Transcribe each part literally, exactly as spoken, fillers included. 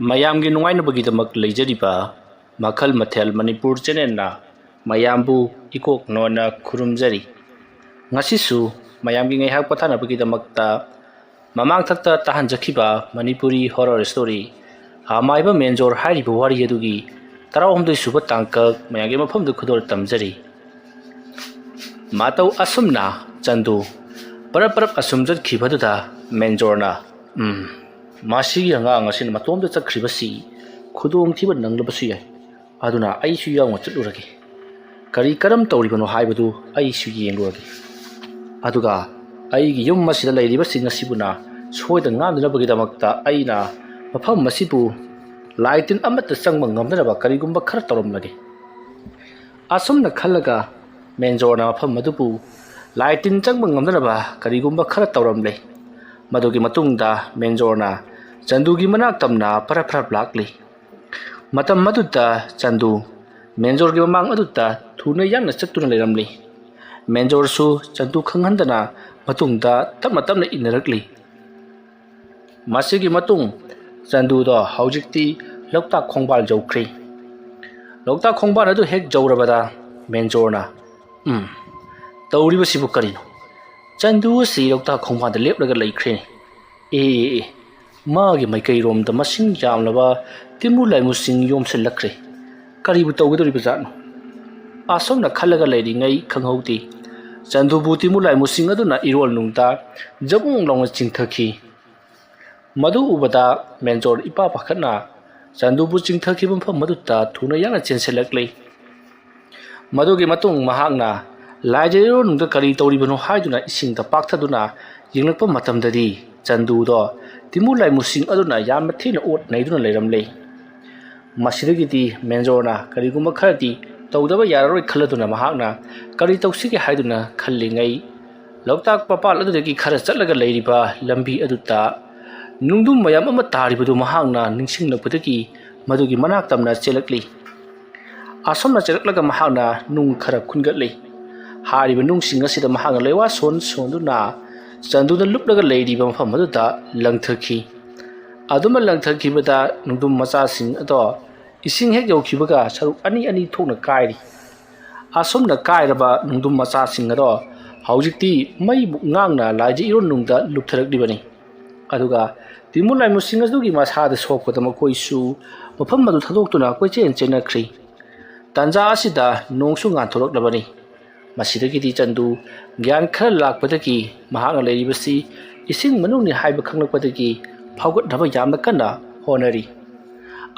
ꯃꯌꯥꯝꯒꯤ ꯅꯨꯡꯉꯥꯏꯅꯕꯒꯤꯗꯃꯛ ꯂꯩꯖꯔꯤꯕ ꯃꯈꯜ ꯃꯊꯦꯜ ꯃꯅꯤꯄꯨꯔ ꯆꯦꯅꯦꯜꯅ ꯃꯌꯥꯝꯕꯨ ꯏꯀꯣꯛ ꯅꯣꯟꯅ ꯈꯨꯔꯨꯝꯖꯔꯤ꯫ ꯉꯁꯤꯁꯨ ꯃꯌꯥꯝꯒꯤ ꯉꯥꯏꯍꯥꯛ ꯄꯣꯊꯥꯅꯕꯒꯤꯗꯃꯛꯇ ꯃꯃꯥꯡꯊꯛꯇ ꯇꯥꯍꯟꯖꯈꯤꯕ ꯃꯅꯤꯄꯨꯔꯤ ꯍꯣꯔꯔ ꯁ꯭ꯇꯣꯔꯤ ꯑꯃꯥꯏꯕ ꯃꯦꯟꯖꯣꯔ ꯍꯥꯏꯔꯤꯕ ꯋꯥꯔꯤ ꯑꯗꯨꯒꯤ ꯇꯔꯥꯍꯨꯝꯗꯣꯏ ꯁꯨꯕ ꯇꯥꯡꯀꯛ ꯃꯌꯥꯝꯒꯤ ꯃꯐꯝꯗ ꯈꯨꯗꯣꯜ ꯇꯝꯖꯔꯤ꯫ ꯃꯇꯧ ꯑꯁꯨꯝꯅ ꯆꯟꯗꯨ ꯄꯔꯞ ꯄꯔꯞ ꯑꯁꯨꯝ ꯆꯠꯈꯤꯕꯗꯨꯗ ꯃꯦꯟꯖꯣꯔꯅ, "ꯎꯝ, ꯃꯁꯤꯒꯤ ꯑꯉꯥꯡ ꯑꯁꯤꯅ ꯃꯇꯣꯝꯇ ꯆꯠꯈ꯭ꯔꯤꯕꯁꯤ ꯈꯨꯗꯣꯡꯊꯤꯕ ꯅꯪꯂꯕꯁꯨ ꯌꯥꯏ꯫ ꯑꯗꯨꯅ ꯑꯩꯁꯨ ꯌꯥꯎꯅ ꯆꯠꯂꯨꯔꯒꯦ꯫ ꯀꯔꯤ ꯀꯔꯝ ꯇꯧꯔꯤꯕꯅꯣ ꯍꯥꯏꯕꯗꯨ ꯑꯩꯁꯨ ꯌꯦꯡꯂꯨꯔꯒꯦ꯫ ꯑꯗꯨꯒ ꯑꯩꯒꯤ ꯌꯨꯝ ꯑꯁꯤꯗ ꯂꯩꯔꯤꯕꯁꯤꯡ ꯑꯁꯤꯕꯨꯅ ꯁꯣꯏꯗ ꯉꯥꯝꯗꯅꯕꯒꯤꯗꯃꯛꯇ ꯑꯩꯅ ꯃꯐꯝ ꯑꯁꯤꯕꯨ ꯂꯥꯏ ꯇꯤꯟ ꯑꯃꯠꯇ ꯆꯪꯕ ꯉꯝꯗꯅꯕ ꯀꯔꯤꯒꯨꯝꯕ ꯈꯔ ꯇꯧꯔꯝꯂꯒꯦ꯫" ꯑꯁꯨꯝꯅ ꯈꯜꯂꯒ ꯃꯦꯟꯖꯣꯔꯅ ꯃꯐꯝ ꯑꯗꯨꯕꯨ ꯂꯥꯏ ꯇꯤꯟ ꯆꯪꯕ ꯉꯝꯗꯅꯕ ꯀꯔꯤꯒꯨꯝꯕ ꯈꯔ ꯇꯧꯔꯝꯂꯦ꯫ ꯃꯗꯨꯒꯤ ꯃꯇꯨꯡꯗ ꯃꯦꯟꯖꯣꯔꯅ ꯆꯟꯗꯨꯒꯤ ꯃꯅꯥꯛ ꯇꯝꯅ ꯐꯔꯞ ꯐꯔꯞ ꯂꯥꯛꯂꯤ꯫ ꯃꯇꯝ ꯑꯗꯨꯗ ꯆꯟꯗꯨ ꯃꯦꯟꯖꯣꯔꯒꯤ ꯃꯃꯥꯡ ꯑꯗꯨꯗ ꯊꯨꯅ ꯌꯥꯡꯅ ꯆꯠꯇꯨꯅ ꯂꯩꯔꯝꯂꯤ꯫ ꯃꯦꯟꯖꯣꯔꯁꯨ ꯆꯟꯗꯨ ꯈꯪꯍꯟꯗꯅ ꯃꯇꯨꯡꯗ ꯇꯞꯅ ꯇꯞꯅ ꯏꯟꯅꯔꯛꯂꯤ꯫ ꯃꯁꯤꯒꯤ ꯃꯇꯨꯡ ꯆꯟꯗꯨꯗꯣ ꯍꯧꯖꯤꯛꯇꯤ ꯂꯣꯛꯇꯥꯛ ꯈꯣꯡꯕꯥꯜ ꯌꯧꯈ꯭ꯔꯦ꯫ ꯂꯣꯛꯇꯥꯛ ꯈꯣꯡꯕꯥꯜ ꯑꯗꯨ ꯍꯦꯛ ꯌꯧꯔꯕꯗ ꯃꯦꯟꯖꯣꯔꯅ, "ꯎꯝ, ꯇꯧꯔꯤꯕꯁꯤꯕꯨ ꯀꯔꯤꯅꯣ? ꯆꯟꯗꯨ ꯑꯁꯤ ꯂꯣꯛꯇꯥꯛ ꯈꯣꯡꯕꯥꯜꯗ ꯂꯦꯞꯂꯒ ꯂꯩꯈ꯭ꯔꯦ꯫ ꯑꯦ, ꯑꯦ, ꯑꯦ, ꯃꯥꯒꯤ ꯃꯥꯏꯀꯩꯔꯣꯝꯗ ꯃꯁꯤꯡ ꯌꯥꯝꯂꯕ ꯇꯤꯃꯨ ꯂꯥꯏꯃꯨꯁꯤꯡ ꯌꯣꯝꯁꯤꯜꯂꯛꯈ꯭ꯔꯦ꯫ ꯀꯔꯤꯕꯨ ꯇꯧꯒꯗꯧꯔꯤꯕꯖꯥꯠꯅꯣ?" ꯑꯁꯨꯝꯅ ꯈꯜꯂꯒ ꯂꯩꯔꯤꯉꯩ ꯈꯪꯍꯧꯗꯦ, ꯆꯟꯗꯨꯕꯨ ꯇꯤꯃꯨ ꯂꯥꯏꯃꯨꯁꯤꯡ ꯑꯗꯨꯅ ꯏꯔꯣꯜꯅꯨꯡꯗ ꯖꯕꯨꯡ ꯂꯥꯎꯅ ꯆꯤꯡꯊꯈꯤ꯫ ꯃꯗꯨ ꯎꯕꯗ ꯃꯦꯟꯖꯣꯔ ꯏꯄꯥ ꯄꯥꯈꯠꯅ ꯆꯟꯗꯨꯕꯨ ꯆꯤꯡꯊꯈꯤꯕ ꯃꯐꯝ ꯑꯗꯨꯗ ꯊꯨꯅ ꯌꯥꯡꯅ ꯆꯦꯟꯁꯤꯜꯂꯛꯂꯤ꯫ ꯃꯗꯨꯒꯤ ꯃꯇꯨꯡ ꯃꯍꯥꯛꯅ ꯂꯥꯏꯖ ꯏꯔꯣꯜꯅꯨꯡꯗ ꯀꯔꯤ ꯇꯧꯔꯤꯕꯅꯣ ꯍꯥꯏꯗꯨꯅ ꯏꯁꯤꯡꯗ ꯄꯥꯛꯊꯗꯨꯅ ꯌꯦꯡꯂꯛꯄ ꯃꯇꯝꯗꯗꯤ ꯆꯟꯗꯨꯗꯣ ꯇꯤꯃꯨ ꯂꯥꯏꯃꯨꯁꯤꯡ ꯑꯗꯨꯅ ꯌꯥꯝꯅ ꯊꯤꯅ ꯑꯣꯠ ꯅꯩꯗꯨꯅ ꯂꯩꯔꯝꯂꯦ꯫ ꯃꯁꯤꯗꯒꯤꯗꯤ ꯃꯦꯟꯖꯣꯔꯅ ꯀꯔꯤꯒꯨꯝꯕ ꯈꯔꯗꯤ ꯇꯧꯗꯕ ꯌꯥꯔꯔꯣꯏ ꯈꯜꯂꯗꯨꯅ ꯃꯍꯥꯛꯅ ꯀꯔꯤ ꯇꯧꯁꯤꯒꯦ ꯍꯥꯏꯗꯨꯅ ꯈꯜꯂꯤꯉꯩ, ꯂꯣꯛꯇꯥꯛ ꯃꯄꯥꯜ ꯑꯗꯨꯗꯒꯤ ꯈꯔ ꯆꯠꯂꯒ ꯂꯩꯔꯤꯕ ꯂꯝꯕꯤ ꯑꯗꯨꯗ ꯅꯨꯡꯗꯨꯝ ꯃꯌꯥꯝ ꯑꯃ ꯇꯥꯔꯤꯕꯗꯨ ꯃꯍꯥꯛꯅ ꯅꯤꯡꯁꯤꯡꯂꯛꯄꯗꯒꯤ ꯃꯗꯨꯒꯤ ꯃꯅꯥꯛ ꯇꯝꯅ ꯆꯦꯜꯂꯛꯂꯤ꯫ ꯑꯁꯨꯝꯅ ꯆꯦꯜꯂꯛꯂꯒ ꯃꯍꯥꯛꯅ ꯅꯨꯡ ꯈꯔ ꯈꯨꯟꯒꯠꯂꯤ꯫ ꯍꯥꯏꯔꯤꯕ ꯅꯨꯡꯁꯤꯡ ꯑꯁꯤꯗ ꯃꯍꯥꯛꯅ ꯂꯩꯋꯥ ꯁꯣꯟ ꯁꯣꯟꯗꯨꯅ ꯆꯟꯗꯨꯅ ꯂꯨꯞꯂꯒ ꯂꯩꯔꯤꯕ ꯃꯐꯝ ꯑꯗꯨꯗ ꯂꯪꯊꯈꯤ꯫ ꯑꯗꯨꯃ ꯂꯪꯊꯈꯤꯕꯗ ꯅꯨꯡꯗꯨꯝ ꯃꯆꯥꯁꯤꯡ ꯑꯗꯣ ꯏꯁꯤꯡ ꯍꯦꯛ ꯌꯧꯈꯤꯕꯒ ꯁꯔꯨꯛ ꯑꯅꯤ ꯑꯅꯤ ꯊꯣꯛꯅ ꯀꯥꯏꯔꯤ꯫ ꯑꯁꯨꯝꯅ ꯀꯥꯏꯔꯕ ꯅꯨꯡꯗꯨꯝ ꯃꯆꯥꯁꯤꯡ ꯑꯗꯣ ꯍꯧꯖꯤꯛꯇꯤ ꯃꯩꯕꯨ ꯉꯥꯡꯅ ꯂꯥꯏꯖ ꯏꯔꯣꯟꯅꯨꯡꯗ ꯂꯨꯞꯊꯔꯛꯂꯤꯕꯅꯤ꯫ ꯑꯗꯨꯒ ꯇꯤꯃꯨ ꯂꯥꯏꯃꯨꯁꯤꯡ ꯑꯗꯨꯒꯤ ꯃꯁꯥꯗ ꯁꯣꯛꯄꯗ ꯃꯈꯣꯏꯁꯨ ꯃꯐꯝ ꯑꯗꯨ ꯊꯥꯗꯣꯛꯇꯨꯅ ꯀꯣꯏꯆꯦꯟ ꯆꯦꯟꯅꯈ꯭ꯔꯤ꯫ ꯇꯥꯟꯖꯥ ꯑꯁꯤꯗ ꯅꯣꯡꯁꯨ ꯉꯥꯟꯊꯣꯔꯛꯂꯕꯅꯤ꯫ ꯃꯁꯤꯗꯒꯤꯗꯤ ꯆꯟꯗꯨ ꯒ꯭ꯌꯥꯟ ꯈꯔ ꯂꯥꯛꯄꯗꯒꯤ ꯃꯍꯥꯛꯅ ꯂꯩꯔꯤꯕꯁꯤ ꯏꯁꯤꯡ ꯃꯅꯨꯡꯅꯤ ꯍꯥꯏꯕ ꯈꯪꯂꯛꯄꯗꯒꯤ ꯐꯥꯎꯒꯠꯅꯕ ꯌꯥꯝꯅ ꯀꯟꯅ ꯍꯣꯠꯅꯔꯤ꯫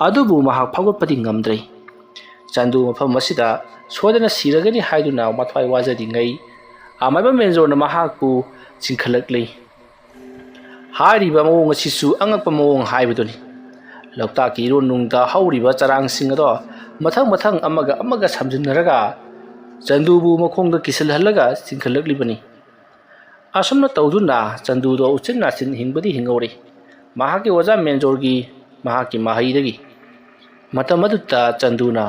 ꯑꯗꯨꯕꯨ ꯃꯍꯥꯛ ꯐꯥꯎꯒꯠꯄꯗꯤ ꯉꯝꯗ꯭ꯔꯦ꯫ ꯆꯟꯗꯨ ꯃꯐꯝ ꯑꯁꯤꯗ ꯁꯣꯏꯗꯅ ꯁꯤꯔꯒꯅꯤ ꯍꯥꯏꯗꯨꯅ ꯃꯊ꯭ꯋꯥꯏ ꯋꯥꯖꯔꯤꯉꯩ ꯑꯃꯥꯏꯕ ꯃꯦꯟꯖꯣꯔꯅ ꯃꯍꯥꯛꯄꯨ ꯆꯤꯡꯈꯠꯂꯛꯂꯤ꯫ ꯍꯥꯏꯔꯤꯕ ꯃꯑꯣꯡ ꯑꯁꯤꯁꯨ ꯑꯉꯛꯄ ꯃꯑꯣꯡ ꯍꯥꯏꯕꯗꯨꯅꯤ꯫ ꯂꯣꯛꯇꯥꯛꯀꯤ ꯏꯔꯣꯟꯅꯨꯡꯗ ꯍꯧꯔꯤꯕ ꯆꯔꯥꯡꯁꯤꯡ ꯑꯗꯣ ꯃꯊꯪ ꯃꯊꯪ ꯑꯃꯒ ꯑꯃꯒ ꯁꯝꯖꯤꯟꯅꯔꯒ ꯆꯟꯗꯨꯕꯨ ꯃꯈꯣꯡꯗ ꯀꯤꯁꯤꯜꯍꯜꯂꯒ ꯆꯤꯡꯈꯠꯂꯛꯂꯤꯕꯅꯤ꯫ ꯑꯁꯨꯝꯅ ꯇꯧꯗꯨꯅ ꯆꯟꯗꯨꯗꯣ ꯎꯆꯤꯟ ꯅꯥꯆꯤꯟ ꯍꯤꯡꯕꯗꯤ ꯍꯤꯡꯍꯧꯔꯤ꯫ ꯃꯍꯥꯛꯀꯤ ꯑꯣꯖꯥ ꯃꯦꯟꯖꯣꯔꯒꯤ ꯃꯍꯥꯛꯀꯤ ꯃꯍꯩꯗꯒꯤ꯫ ꯃꯇꯝ ꯑꯗꯨꯗ ꯆꯟꯗꯨꯅ,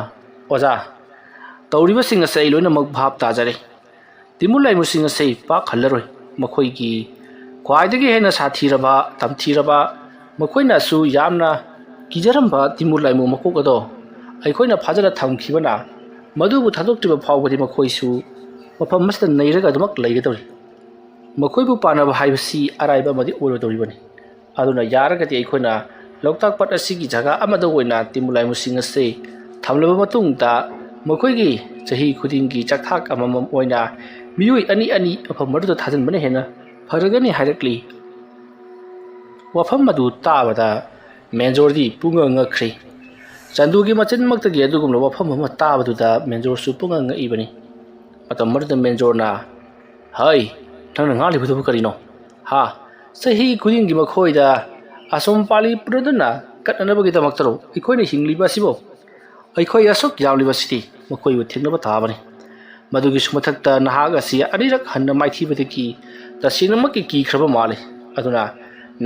"ꯑꯣꯖꯥ, ꯇꯧꯔꯤꯕꯁꯤꯡ ꯑꯁꯤ ꯑꯩ ꯂꯣꯏꯅꯃꯛ ꯚꯥꯞ ꯇꯥꯖꯔꯦ꯫ ꯇꯤꯃꯨ ꯂꯥꯏꯃꯨꯁꯤꯡ ꯑꯁꯤ ꯄꯥꯛ ꯍꯜꯂꯔꯣꯏ꯫ ꯃꯈꯣꯏꯒꯤ ꯈ꯭ꯋꯥꯏꯗꯒꯤ ꯍꯦꯟꯅ ꯁꯥꯊꯤꯔꯕ, ꯇꯝꯊꯤꯔꯕ, ꯃꯈꯣꯏꯅꯁꯨ ꯌꯥꯝꯅ ꯀꯤꯖꯔꯝꯕ ꯇꯤꯃꯨ ꯂꯥꯏꯃꯨ ꯃꯀꯣꯛ ꯑꯗꯣ ꯑꯩꯈꯣꯏꯅ ꯐꯥꯖꯅ ꯊꯝꯈꯤꯕꯅ ꯃꯗꯨꯕꯨ ꯊꯥꯗꯣꯛꯇ꯭ꯔꯤꯕ ꯐꯥꯎꯕꯗꯤ ꯃꯈꯣꯏꯁꯨ ꯃꯐꯝ ꯑꯁꯤꯗ ꯅꯩꯔꯒ ꯑꯗꯨꯃꯛ ꯂꯩꯒꯗꯧꯔꯤ꯫ ꯃꯈꯣꯏꯕꯨ ꯄꯥꯟꯅꯕ ꯍꯥꯏꯕꯁꯤ ꯑꯔꯥꯏꯕ ꯑꯃꯗꯤ ꯑꯣꯏꯔꯣꯏꯗꯧꯔꯤꯕꯅꯤ꯫ ꯑꯗꯨꯅ ꯌꯥꯔꯒꯗꯤ ꯑꯩꯈꯣꯏꯅ ꯂꯣꯛꯇꯥꯛ ꯄꯥꯠ ꯑꯁꯤꯒꯤ ꯖꯒꯥ ꯑꯃꯗ ꯑꯣꯏꯅ ꯇꯤꯃꯨ ꯂꯥꯏꯃꯨꯁꯤꯡ ꯑꯁꯤ ꯊꯝꯂꯕ ꯃꯇꯨꯡꯗ ꯃꯈꯣꯏꯒꯤ ꯆꯍꯤ ꯈꯨꯗꯤꯡꯒꯤ ꯆꯥꯛꯊꯥꯛ ꯑꯃꯃꯝ ꯑꯣꯏꯅ ꯃꯤꯑꯣꯏ ꯑꯅꯤ ꯑꯅꯤ ꯃꯐꯝ ꯑꯗꯨꯗ ꯊꯥꯖꯤꯟꯕꯅ ꯍꯦꯟꯅ ꯐꯔꯒꯅꯤ" ꯍꯥꯏꯔꯛꯂꯤ꯫ ꯋꯥꯐꯝ ꯑꯗꯨ ꯇꯥꯕꯗ ꯃꯦꯟꯖꯣꯔꯗꯤ ꯄꯨꯡꯉꯛ ꯉꯛꯈ꯭ꯔꯦ꯫ ꯆꯟꯗꯨꯒꯤ ꯃꯆꯤꯟꯃꯛꯇꯒꯤ ꯑꯗꯨꯒꯨꯝꯂꯕ ꯋꯥꯐꯝ ꯑꯃ ꯇꯥꯕꯗꯨꯗ ꯃꯦꯟꯖꯣꯔꯁꯨ ꯄꯨꯡꯉꯛ ꯉꯛꯏꯕꯅꯤ꯫ ꯃꯇꯝ ꯑꯗꯨꯗ ꯃꯦꯟꯖꯣꯔꯅ, "ꯍꯩ, ꯅꯪꯅ ꯉꯥꯡꯂꯤꯕꯗꯨꯕꯨ ꯀꯔꯤꯅꯣ? ꯍꯥ? ꯆꯍꯤ ꯈꯨꯗꯤꯡꯒꯤ ꯃꯈꯣꯏꯗ ꯑꯁꯨꯝ ꯄꯥꯜꯂꯤ ꯄꯨꯅꯗꯨꯅ ꯀꯠꯅꯅꯕꯒꯤꯗꯃꯛꯇꯔꯣ ꯑꯩꯈꯣꯏꯅ ꯍꯤꯡꯂꯤꯕ ꯑꯁꯤꯕꯨ? ꯑꯩꯈꯣꯏ ꯑꯁꯨꯛ ꯌꯥꯝꯂꯤꯕꯁꯤꯗꯤ ꯃꯈꯣꯏꯕꯨ ꯊꯦꯡꯅꯕ ꯇꯥꯕꯅꯤ꯫ ꯃꯗꯨꯒꯤꯁꯨ ꯃꯊꯛꯇ ꯅꯍꯥꯛ ꯑꯁꯤ ꯑꯅꯤꯔꯛ ꯍꯟꯅ ꯃꯥꯏꯊꯤꯕꯗꯒꯤ ꯇꯁꯦꯡꯅꯃꯛꯀꯤ ꯀꯤꯈ꯭ꯔꯕ ꯃꯥꯜꯂꯤ꯫ ꯑꯗꯨꯅ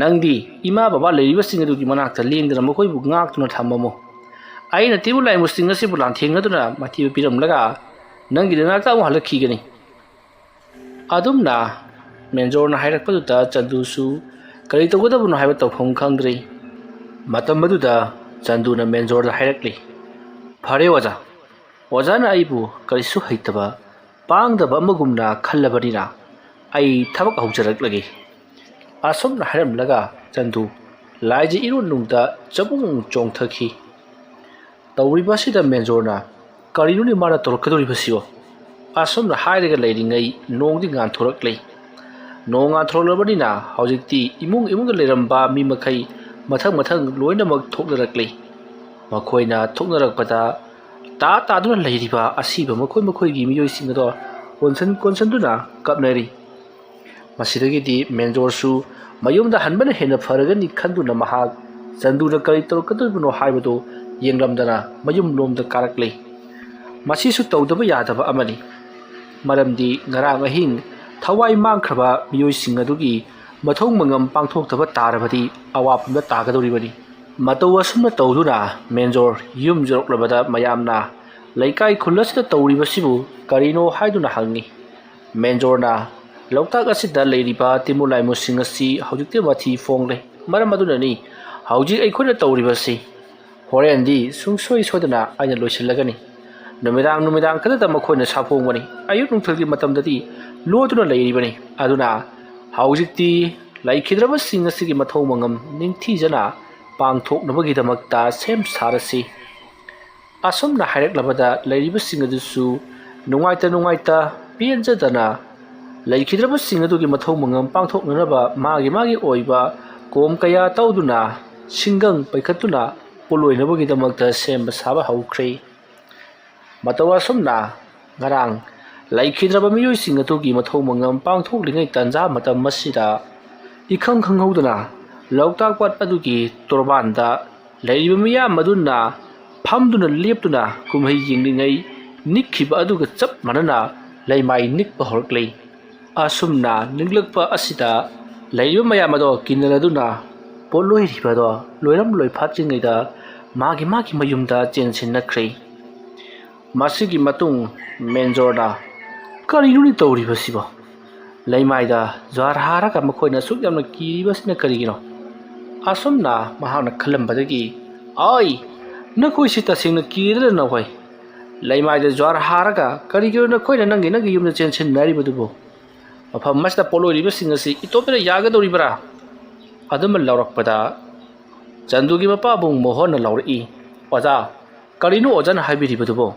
ꯅꯪꯗꯤ ꯏꯃꯥ ꯕꯕꯥ ꯂꯩꯔꯤꯕꯁꯤꯡ ꯑꯗꯨꯒꯤ ꯃꯅꯥꯛꯇ ꯂꯦꯡꯗꯅ ꯃꯈꯣꯏꯕꯨ ꯉꯥꯛꯇꯨꯅ ꯊꯝꯃꯝꯃꯨ꯫ ꯑꯩꯅ ꯇꯤꯃꯨ ꯂꯥꯏꯃꯨꯁꯤꯡ ꯑꯁꯤꯕꯨ ꯂꯥꯟꯊꯦꯡꯅꯗꯨꯅ ꯃꯥꯏꯊꯤꯕ ꯄꯤꯔꯝꯂꯒ ꯅꯪꯒꯤ ꯅꯅꯥꯛꯇ ꯑꯃꯨꯛ ꯍꯜꯂꯛꯈꯤꯒꯅꯤ"꯫ ꯑꯗꯨꯝꯅ ꯃꯦꯟꯖꯣꯔꯅ ꯍꯥꯏꯔꯛꯄꯗꯨꯗ ꯆꯟꯗꯨꯁꯨ ꯀꯔꯤ ꯇꯧꯒꯗꯕꯅꯣ ꯍꯥꯏꯕ ꯇꯧꯐꯝ ꯈꯪꯗ꯭ꯔꯦ꯫ ꯃꯇꯝ ꯑꯗꯨꯗ ꯆꯟꯗꯨꯅ ꯃꯦꯟꯖꯣꯔꯗ ꯍꯥꯏꯔꯛꯂꯤ, "ꯐꯔꯦ ꯑꯣꯖꯥ, ꯑꯣꯖꯥꯅ ꯑꯩꯕꯨ ꯀꯔꯤꯁꯨ ꯍꯩꯇꯕ, ꯄꯥꯡꯗꯕ ꯑꯃꯒꯨꯝꯅ ꯈꯜꯂꯕꯅꯤꯅ ꯑꯩ ꯊꯕꯛ ꯍꯧꯖꯔꯛꯂꯒꯦ"꯫ ꯑꯁꯨꯝꯅ ꯍꯥꯏꯔꯝꯂꯒ ꯆꯟꯗꯨ ꯂꯥꯏꯖ ꯏꯔꯣꯟꯅꯨꯡꯗ ꯆꯕꯨꯡ ꯆꯣꯡꯊꯈꯤ꯫ ꯇꯧꯔꯤꯕ ꯑꯁꯤꯗ ꯃꯦꯟꯖꯣꯔꯅ, "ꯀꯔꯤꯅꯣꯅꯦ ꯃꯥꯅ ꯇꯧꯔꯛꯀꯗꯧꯔꯤꯕꯁꯤꯕꯣ?" ꯑꯁꯨꯝꯅ ꯍꯥꯏꯔꯒ ꯂꯩꯔꯤꯉꯩ ꯅꯣꯡꯗꯤ ꯉꯥꯟꯊꯣꯔꯛꯂꯦ꯫ ꯅꯣꯡ ꯉꯥꯟꯊꯣꯔꯛꯂꯕꯅꯤꯅ ꯍꯧꯖꯤꯛꯇꯤ ꯏꯃꯨꯡ ꯏꯃꯨꯡꯗ ꯂꯩꯔꯝꯕ ꯃꯤ ꯃꯈꯩ ꯃꯊꯪ ꯃꯊꯪ ꯂꯣꯏꯅꯃꯛ ꯊꯣꯛꯅꯔꯛꯂꯦ꯫ ꯃꯈꯣꯏꯅ ꯊꯣꯛꯅꯔꯛꯄꯗ ꯇꯥ ꯇꯥꯗꯨꯅ ꯂꯩꯔꯤꯕ ꯑꯁꯤꯕ ꯃꯈꯣꯏ ꯃꯈꯣꯏꯒꯤ ꯃꯤꯑꯣꯏꯁꯤꯡ ꯑꯗꯣ ꯀꯣꯟꯁꯟ ꯀꯣꯟꯁꯟꯗꯨꯅ ꯀꯞꯅꯔꯤ꯫ ꯃꯁꯤꯗꯒꯤꯗꯤ ꯃꯦꯟꯖꯣꯔꯁꯨ ꯃꯌꯨꯝꯗ ꯍꯟꯕꯅ ꯍꯦꯟꯅ ꯐꯔꯒꯅꯤ ꯈꯟꯗꯨꯅ ꯃꯍꯥꯛ ꯆꯟꯗꯨꯅ ꯀꯔꯤ ꯇꯧꯔꯛꯀꯗꯧꯔꯤꯕꯅꯣ ꯍꯥꯏꯕꯗꯨ ꯌꯦꯡꯂꯝꯗꯅ ꯃꯌꯨꯝꯂꯣꯝꯗ ꯀꯥꯔꯛꯂꯦ꯫ ꯃꯁꯤꯁꯨ ꯇꯧꯗꯕ ꯌꯥꯗꯕ ꯑꯃꯅꯤ꯫ ꯃꯔꯝꯗꯤ ꯉꯔꯥꯡ ꯑꯍꯤꯡ ꯊꯋꯥꯏ ꯃꯥꯡꯈ꯭ꯔꯕ ꯃꯤꯑꯣꯏꯁꯤꯡ ꯑꯗꯨꯒꯤ ꯃꯊꯧ ꯃꯉꯝ ꯄꯥꯡꯊꯣꯛꯇꯕ ꯇꯥꯔꯕꯗꯤ ꯑꯋꯥꯐꯝꯗ ꯇꯥꯒꯗꯧꯔꯤꯕꯅꯤ꯫ ꯃꯇꯧ ꯑꯁꯨꯝꯅ ꯇꯧꯗꯨꯅ ꯃꯦꯟꯖꯣꯔ ꯌꯨꯝ ꯌꯧꯔꯛꯂꯕꯗ ꯃꯌꯥꯝꯅ ꯂꯩꯀꯥꯏ ꯈꯨꯜ ꯑꯁꯤꯗ ꯇꯧꯔꯤꯕꯁꯤꯕꯨ ꯀꯔꯤꯅꯣ ꯍꯥꯏꯗꯨꯅ ꯍꯪꯉꯤ꯫ ꯃꯦꯟꯖꯣꯔꯅ, "ꯂꯣꯛꯇꯥꯛ ꯑꯁꯤꯗ ꯂꯩꯔꯤꯕ ꯇꯤꯃꯨ ꯂꯥꯏꯃꯨꯁꯤꯡ ꯑꯁꯤ ꯍꯧꯖꯤꯛꯇꯤ ꯃꯊꯤ ꯐꯣꯡꯂꯦ꯫ ꯃꯔꯝ ꯑꯗꯨꯅꯅꯤ ꯍꯧꯖꯤꯛ ꯑꯩꯈꯣꯏꯅ ꯇꯧꯔꯤꯕꯁꯤ꯫ ꯍꯣꯔꯦꯟꯗꯤ ꯁꯨꯡꯁꯣꯏ ꯁꯣꯏꯗꯅ ꯑꯩꯅ ꯂꯣꯏꯁꯤꯜꯂꯒꯅꯤ꯫ ꯅꯨꯃꯤꯗꯥꯡ ꯅꯨꯃꯤꯗꯥꯡ ꯈꯛꯇꯗ ꯃꯈꯣꯏꯅ ꯁꯥꯐꯣꯡꯕꯅꯤ꯫ ꯑꯌꯨꯛ ꯅꯨꯡꯊꯤꯜꯒꯤ ꯃꯇꯝꯗꯗꯤ ꯂꯣꯠꯇꯨꯅ ꯂꯩꯔꯤꯕꯅꯤ꯫ ꯑꯗꯨꯅ ꯍꯧꯖꯤꯛꯇꯤ ꯂꯩꯈꯤꯗ꯭ꯔꯕꯁꯤꯡ ꯑꯁꯤꯒꯤ ꯃꯊꯧ ꯃꯉꯝ ꯅꯤꯡꯊꯤꯖꯅ ꯄꯥꯡꯊꯣꯛꯅꯕꯒꯤꯗꯃꯛꯇ ꯁꯦꯝ ꯁꯥꯔꯁꯤ"꯫ ꯑꯁꯨꯝꯅ ꯍꯥꯏꯔꯛꯂꯕꯗ ꯂꯩꯔꯤꯕꯁꯤꯡ ꯑꯗꯨꯁꯨ ꯅꯨꯡꯉꯥꯏꯇ ꯅꯨꯡꯉꯥꯏꯇ ꯄꯦꯟꯖꯗꯅ ꯂꯩꯈꯤꯗ꯭ꯔꯕꯁꯤꯡ ꯑꯗꯨꯒꯤ ꯃꯊꯧ ꯃꯉꯝ ꯄꯥꯡꯊꯣꯛꯅꯅꯕ ꯃꯥꯒꯤ ꯃꯥꯒꯤ ꯑꯣꯏꯕ ꯀꯣꯝ ꯀꯌꯥ ꯇꯧꯗꯨꯅ ꯁꯤꯡꯒꯪ ꯄꯩꯈꯠꯇꯨꯅ ꯄꯣꯠꯂꯣꯏꯅꯕꯒꯤꯗꯃꯛꯇ ꯁꯦꯝꯕ ꯁꯥꯕ ꯍꯧꯈ꯭ꯔꯦ꯫ ꯃꯇꯧ ꯑꯁꯨꯝꯅ ꯉꯔꯥꯡ ꯂꯩꯈꯤꯗ꯭ꯔꯕ ꯃꯤꯑꯣꯏꯁꯤꯡ ꯑꯗꯨꯒꯤ ꯃꯊꯧ ꯃꯉꯝ ꯄꯥꯡꯊꯣꯛꯂꯤꯉꯩ ꯇꯥꯟꯖꯥ ꯃꯇꯝ ꯑꯁꯤꯗ ꯏꯈꯪ ꯈꯪꯍꯧꯗꯅ ꯂꯣꯛꯇꯥꯛ ꯄꯥꯠ ꯑꯗꯨꯒꯤ ꯇꯣꯔꯕꯥꯟꯗ ꯂꯩꯔꯤꯕ ꯃꯤꯌꯥꯝ ꯑꯗꯨꯅ ꯐꯝꯗꯨꯅ ꯂꯦꯞꯇꯨꯅ ꯀꯨꯝꯍꯩ ꯌꯦꯡꯂꯤꯉꯩ ꯅꯤꯛꯈꯤꯕ ꯑꯗꯨꯒ ꯆꯞ ꯃꯥꯟꯅꯅ ꯂꯩꯃꯥꯏ ꯅꯤꯛꯄ ꯍꯧꯔꯛꯂꯦ꯫ ꯑꯁꯨꯝꯅ ꯅꯤꯛꯂꯛꯄ ꯑꯁꯤꯗ ꯂꯩꯔꯤꯕ ꯃꯌꯥꯝ ꯑꯗꯣ ꯀꯤꯅꯔꯗꯨꯅ ꯄꯣꯠꯂꯣꯏꯔꯤꯕ ꯑꯗꯣ ꯂꯣꯏꯔꯝ ꯂꯣꯏꯐꯥꯠꯇ꯭ꯔꯤꯉꯩꯗ ꯃꯥꯒꯤ ꯃꯥꯒꯤ ꯃꯌꯨꯝꯗ ꯆꯦꯟꯁꯤꯟꯅꯈ꯭ꯔꯦ꯫ ꯃꯁꯤꯒꯤ ꯃꯇꯨꯡ ꯃꯦꯟꯖꯣꯔꯅ, "ꯀꯔꯤꯅꯣꯅꯦ ꯇꯧꯔꯤꯕꯁꯤꯕꯣ? ꯂꯩꯃꯥꯏꯗ ꯖ꯭ꯋꯥꯔ ꯍꯥꯔꯒ ꯃꯈꯣꯏꯅ ꯑꯁꯨꯛ ꯌꯥꯝꯅ ꯀꯤꯔꯤꯕꯁꯤꯅ ꯀꯔꯤꯒꯤꯅꯣ?" ꯑꯁꯨꯝꯅ ꯃꯍꯥꯛꯅ ꯈꯜꯂꯝꯕꯗꯒꯤ, "ꯑꯩ, ꯅꯈꯣꯏꯁꯤ ꯇꯁꯦꯡꯅ ꯀꯤꯗꯅ ꯅꯈꯣꯏ ꯂꯩꯃꯥꯏꯗ ꯖ꯭ꯋꯥꯔ ꯍꯥꯔꯒ ꯀꯔꯤꯒꯤꯅꯣ ꯅꯈꯣꯏꯅ ꯅꯪꯒꯤ ꯅꯪꯒꯤ ꯌꯨꯝꯗ ꯆꯦꯟꯁꯤꯟꯅꯔꯤꯕꯗꯨꯕꯨ? ꯃꯐꯝ ꯑꯁꯤꯗ ꯄꯣꯠꯂꯣꯏꯔꯤꯕꯁꯤꯡ ꯑꯁꯤ ꯏꯇꯣꯝꯇꯅ ꯌꯥꯒꯗꯧꯔꯤꯕ꯭ꯔꯥ?" ꯑꯗꯨꯝꯅ ꯂꯥꯎꯔꯛꯄꯗ ꯆꯟꯗꯨꯒꯤ ꯃꯄꯥꯕꯨꯡ ꯃꯣꯍꯟꯅ ꯂꯥꯎꯔꯛꯏ, "ꯑꯣꯖꯥ, ꯀꯔꯤꯅꯣ ꯑꯣꯖꯥꯅ ꯍꯥꯏꯕꯤꯔꯤꯕꯗꯨꯕꯣ?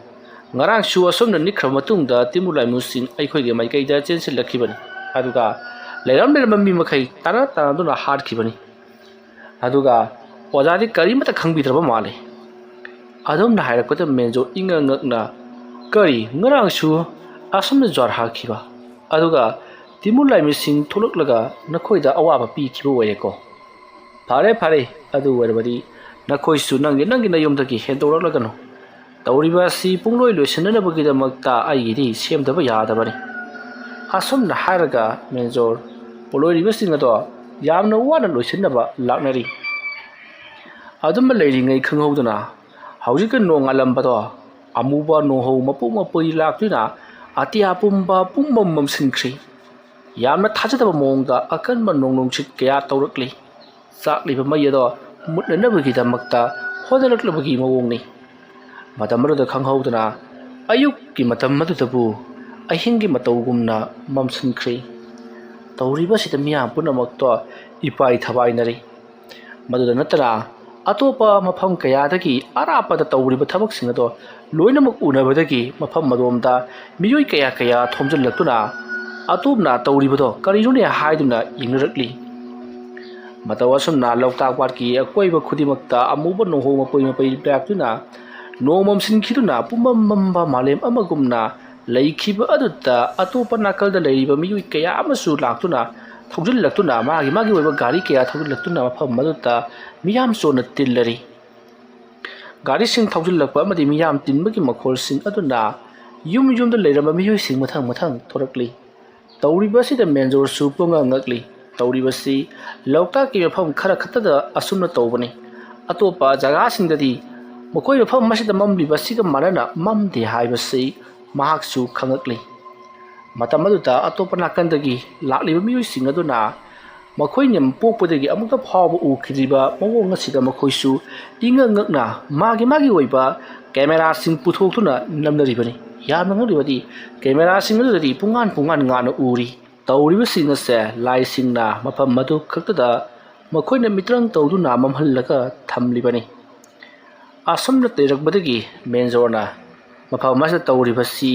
ꯉꯔꯥꯡꯁꯨ ꯑꯁꯨꯝꯅ ꯅꯤꯛꯈ꯭ꯔꯕ ꯃꯇꯨꯡꯗ ꯇꯤꯃꯨ ꯂꯥꯏꯃꯨꯁꯤꯡ ꯑꯩꯈꯣꯏꯒꯤ ꯃꯥꯏꯀꯩꯗ ꯆꯦꯟꯁꯤꯜꯂꯛꯈꯤꯕꯅꯤ, ꯑꯗꯨꯒ ꯂꯩꯔꯝ ꯂꯩꯔꯝꯕ ꯃꯤ ꯃꯈꯩ ꯇꯥꯟꯅ ꯇꯥꯟꯅꯗꯨꯅ ꯍꯥꯠꯈꯤꯕꯅꯤ꯫ ꯑꯗꯨꯒ ꯑꯣꯖꯥꯗꯤ ꯀꯔꯤꯃꯠꯇ ꯈꯪꯕꯤꯗ꯭ꯔꯕ ꯃꯥꯜꯂꯤ꯫" ꯑꯗꯨꯝꯅ ꯍꯥꯏꯔꯛꯄꯗ ꯃꯦꯟꯖꯣ ꯏꯉꯛ ꯉꯛꯅ, "ꯀꯔꯤ, ꯉꯔꯥꯡꯁꯨ ꯑꯁꯨꯝꯅ ꯖ꯭ꯋꯥꯔ ꯍꯥꯈꯤꯕ, ꯑꯗꯨꯒ ꯇꯤꯃꯨ ꯂꯥꯏꯃꯤꯁꯤꯡ ꯊꯣꯛꯂꯛꯂꯒ ꯅꯈꯣꯏꯗ ꯑꯋꯥꯕ ꯄꯤꯈꯤꯕ ꯑꯣꯏꯔꯦꯀꯣ? ꯐꯔꯦ, ꯐꯔꯦ, ꯑꯗꯨ ꯑꯣꯏꯔꯕꯗꯤ ꯅꯈꯣꯏꯁꯨ ꯅꯪꯒꯤ ꯅꯪꯒꯤ ꯅꯌꯨꯝꯗꯒꯤ ꯍꯦꯟꯗꯣꯔꯛꯂꯒꯅꯨ꯫ ꯇꯧꯔꯤꯕ ꯑꯁꯤ ꯄꯨꯡꯂꯣꯏ ꯂꯣꯏꯁꯤꯟꯅꯅꯕꯒꯤꯗꯃꯛꯇ ꯑꯩꯒꯤꯗꯤ ꯁꯦꯝꯗꯕ ꯌꯥꯗꯕꯅꯤ꯫" ꯑꯁꯨꯝꯅ ꯍꯥꯏꯔꯒ ꯃꯦꯟꯖꯣꯔ ꯄꯣꯠꯂꯣꯏꯔꯤꯕꯁꯤꯡ ꯑꯗꯣ ꯌꯥꯝꯅ ꯋꯥꯅ ꯂꯣꯏꯁꯤꯟꯅꯕ ꯂꯥꯛꯅꯔꯤ꯫ ꯑꯗꯨꯝꯅ ꯂꯩꯔꯤꯉꯩ ꯈꯪꯍꯧꯗꯅ ꯍꯧꯖꯤꯛꯀꯤ ꯅꯣꯡ ꯉꯥꯜꯂꯝꯕꯗꯣ ꯑꯃꯨꯕ ꯅꯣꯡꯍꯧ ꯃꯄꯨ ꯃꯄꯨꯏ ꯂꯥꯛꯇꯨꯅ ꯑꯇꯤꯌꯥ ꯄꯨꯝꯕ ꯄꯨꯝꯃꯝ ꯃꯝꯁꯤꯟꯈ꯭ꯔꯤ꯫ ꯌꯥꯝꯅ ꯊꯥꯖꯗꯕ ꯃꯑꯣꯡꯗ ꯑꯀꯟꯕ ꯅꯣꯡ ꯅꯨꯡꯁꯤꯠ ꯀꯌꯥ ꯇꯧꯔꯛꯂꯤ꯫ ꯆꯥꯛꯂꯤꯕ ꯃꯩ ꯑꯗꯣ ꯃꯨꯠꯅꯅꯕꯒꯤꯗꯃꯛꯇ ꯍꯣꯠꯅꯔꯛꯂꯕꯒꯤ ꯃꯑꯣꯡꯅꯤ꯫ ꯃꯇꯝ ꯑꯗꯨꯗ ꯈꯪꯍꯧꯗꯅ ꯑꯌꯨꯛꯀꯤ ꯃꯇꯝ ꯑꯗꯨꯗꯕꯨ ꯑꯍꯤꯡꯒꯤ ꯃꯇꯧꯒꯨꯝꯅ ꯃꯝꯁꯤꯟꯈ꯭ꯔꯤ꯫ ꯇꯧꯔꯤꯕꯁꯤꯗ ꯃꯤꯌꯥꯝ ꯄꯨꯝꯅꯃꯛꯇꯣ ꯏꯄꯥꯏ ꯊꯕꯥꯏꯅꯔꯤ꯫ ꯃꯗꯨꯗ ꯅꯠꯇꯅ ꯑꯇꯣꯞꯄ ꯃꯐꯝ ꯀꯌꯥꯗꯒꯤ ꯑꯔꯥꯞꯄꯗ ꯇꯧꯔꯤꯕ ꯊꯕꯛꯁꯤꯡ ꯑꯗꯣ ꯂꯣꯏꯅꯃꯛ ꯎꯅꯕꯗꯒꯤ ꯃꯐꯝ ꯑꯗꯣꯝꯗ ꯃꯤꯑꯣꯏ ꯀꯌꯥ ꯀꯌꯥ ꯊꯣꯝꯖꯤꯜꯂꯛꯇꯨꯅ ꯑꯇꯣꯞꯅ ꯇꯧꯔꯤꯕꯗꯣ ꯀꯔꯤꯅꯣꯅꯦ ꯍꯥꯏꯗꯨꯅ ꯌꯦꯡꯅꯔꯛꯂꯤ꯫ ꯃꯇꯧ ꯑꯁꯨꯝꯅ ꯂꯣꯛꯇꯥꯛ ꯄꯥꯠꯀꯤ ꯑꯀꯣꯏꯕ ꯈꯨꯗꯤꯡꯃꯛꯇ ꯑꯃꯨꯕ ꯅꯣꯡꯍꯧ ꯃꯄꯨꯏ ꯃꯄꯨꯏ ꯂꯥꯛꯇꯨꯅ ꯅꯣꯡ ꯃꯝꯁꯤꯟꯈꯤꯗꯨꯅ ꯄꯨꯝꯃꯝ ꯃꯝꯕ ꯃꯥꯂꯦꯝ ꯑꯃꯒꯨꯝꯅ ꯂꯩꯈꯤꯕ ꯑꯗꯨꯗ ꯑꯇꯣꯞꯄ ꯅꯥꯀꯜꯗ ꯂꯩꯔꯤꯕ ꯃꯤꯑꯣꯏ ꯀꯌꯥ ꯑꯃꯁꯨ ꯂꯥꯛꯇꯨꯅ ꯊꯧꯖꯤꯜꯂꯛꯇꯨꯅ ꯃꯥꯒꯤ ꯃꯥꯒꯤ ꯑꯣꯏꯕ ꯒꯥꯔꯤ ꯀꯌꯥ ꯊꯧꯖꯤꯜꯂꯛꯇꯨꯅ ꯃꯐꯝ ꯑꯗꯨꯗ ꯃꯤꯌꯥꯝ ꯆꯣꯟꯅ ꯇꯤꯜꯂꯔꯤ꯫ ꯒꯥꯔꯤꯁꯤꯡ ꯊꯧꯖꯤꯜꯂꯛꯄ ꯑꯃꯗꯤ ꯃꯤꯌꯥꯝ ꯇꯤꯟꯕꯒꯤ ꯃꯈꯣꯜꯁꯤꯡ ꯑꯗꯨꯅ ꯌꯨꯝ ꯌꯨꯝꯗ ꯂꯩꯔꯝꯕ ꯃꯤꯑꯣꯏꯁꯤꯡ ꯃꯊꯪ ꯃꯊꯪ ꯊꯣꯔꯛꯂꯤ꯫ ꯇꯧꯔꯤꯕ ꯑꯁꯤꯗ ꯃꯦꯟꯖꯣꯔꯁꯨ ꯄꯨꯡꯉꯛ ꯉꯛꯂꯤ꯫ ꯇꯧꯔꯤꯕꯁꯤ ꯂꯣꯛꯇꯥꯛꯀꯤ ꯃꯐꯝ ꯈꯔ ꯈꯛꯇꯗ ꯑꯁꯨꯝꯅ ꯇꯧꯕꯅꯤ꯫ ꯑꯇꯣꯞꯄ ꯖꯒꯥꯁꯤꯡꯗꯗꯤ ꯃꯈꯣꯏ ꯃꯐꯝ ꯑꯁꯤꯗ ꯃꯝꯂꯤꯕ ꯑꯁꯤꯒ ꯃꯥꯟꯅꯅ ꯃꯝꯗꯦ ꯍꯥꯏꯕꯁꯤ ꯃꯍꯥꯛꯁꯨ ꯈꯪꯉꯛꯂꯤ꯫ ꯃꯇꯝ ꯑꯗꯨꯗ ꯑꯇꯣꯞꯄ ꯅꯥꯀꯟꯗꯒꯤ ꯂꯥꯛꯂꯤꯕ ꯃꯤꯑꯣꯏꯁꯤꯡ ꯑꯗꯨꯅ ꯃꯈꯣꯏꯅ ꯄꯣꯛꯄꯗꯒꯤ ꯑꯃꯨꯛꯇ ꯐꯥꯎꯕ ꯎꯈꯤꯗ꯭ꯔꯤꯕ ꯃꯑꯣꯡ ꯑꯁꯤꯗ ꯃꯈꯣꯏꯁꯨ ꯏꯉꯛ ꯉꯛꯅ ꯃꯥꯒꯤ ꯃꯥꯒꯤ ꯑꯣꯏꯕ ꯀꯦꯃꯦꯔꯥꯁꯤꯡ ꯄꯨꯊꯣꯛꯇꯨꯅ ꯅꯝꯅꯔꯤꯕꯅꯤ꯫ ꯌꯥꯝꯅ ꯉꯛꯂꯤꯕꯗꯤ ꯀꯦꯃꯦꯔꯥꯁꯤꯡ ꯑꯗꯨꯗꯗꯤ ꯄꯨꯡꯉꯥꯟ ꯄꯨꯡꯉꯥꯟ ꯉꯥꯟꯅ ꯎꯔꯤ꯫ ꯇꯧꯔꯤꯕꯁꯤꯡ ꯑꯁꯦ ꯂꯥꯏꯁꯤꯡꯅ ꯃꯐꯝ ꯑꯗꯨ ꯈꯛꯇꯗ ꯃꯈꯣꯏꯅ ꯃꯤꯇ꯭ꯔꯪ ꯇꯧꯗꯨꯅ ꯃꯝꯍꯜꯂꯒ ꯊꯝꯂꯤꯕꯅꯤ꯫ ꯑꯁꯨꯝꯅ ꯂꯩꯔꯛꯄꯗꯒꯤ ꯃꯦꯟꯖꯣꯔꯅ ꯃꯐꯝ ꯑꯁꯤꯗ ꯇꯧꯔꯤꯕꯁꯤ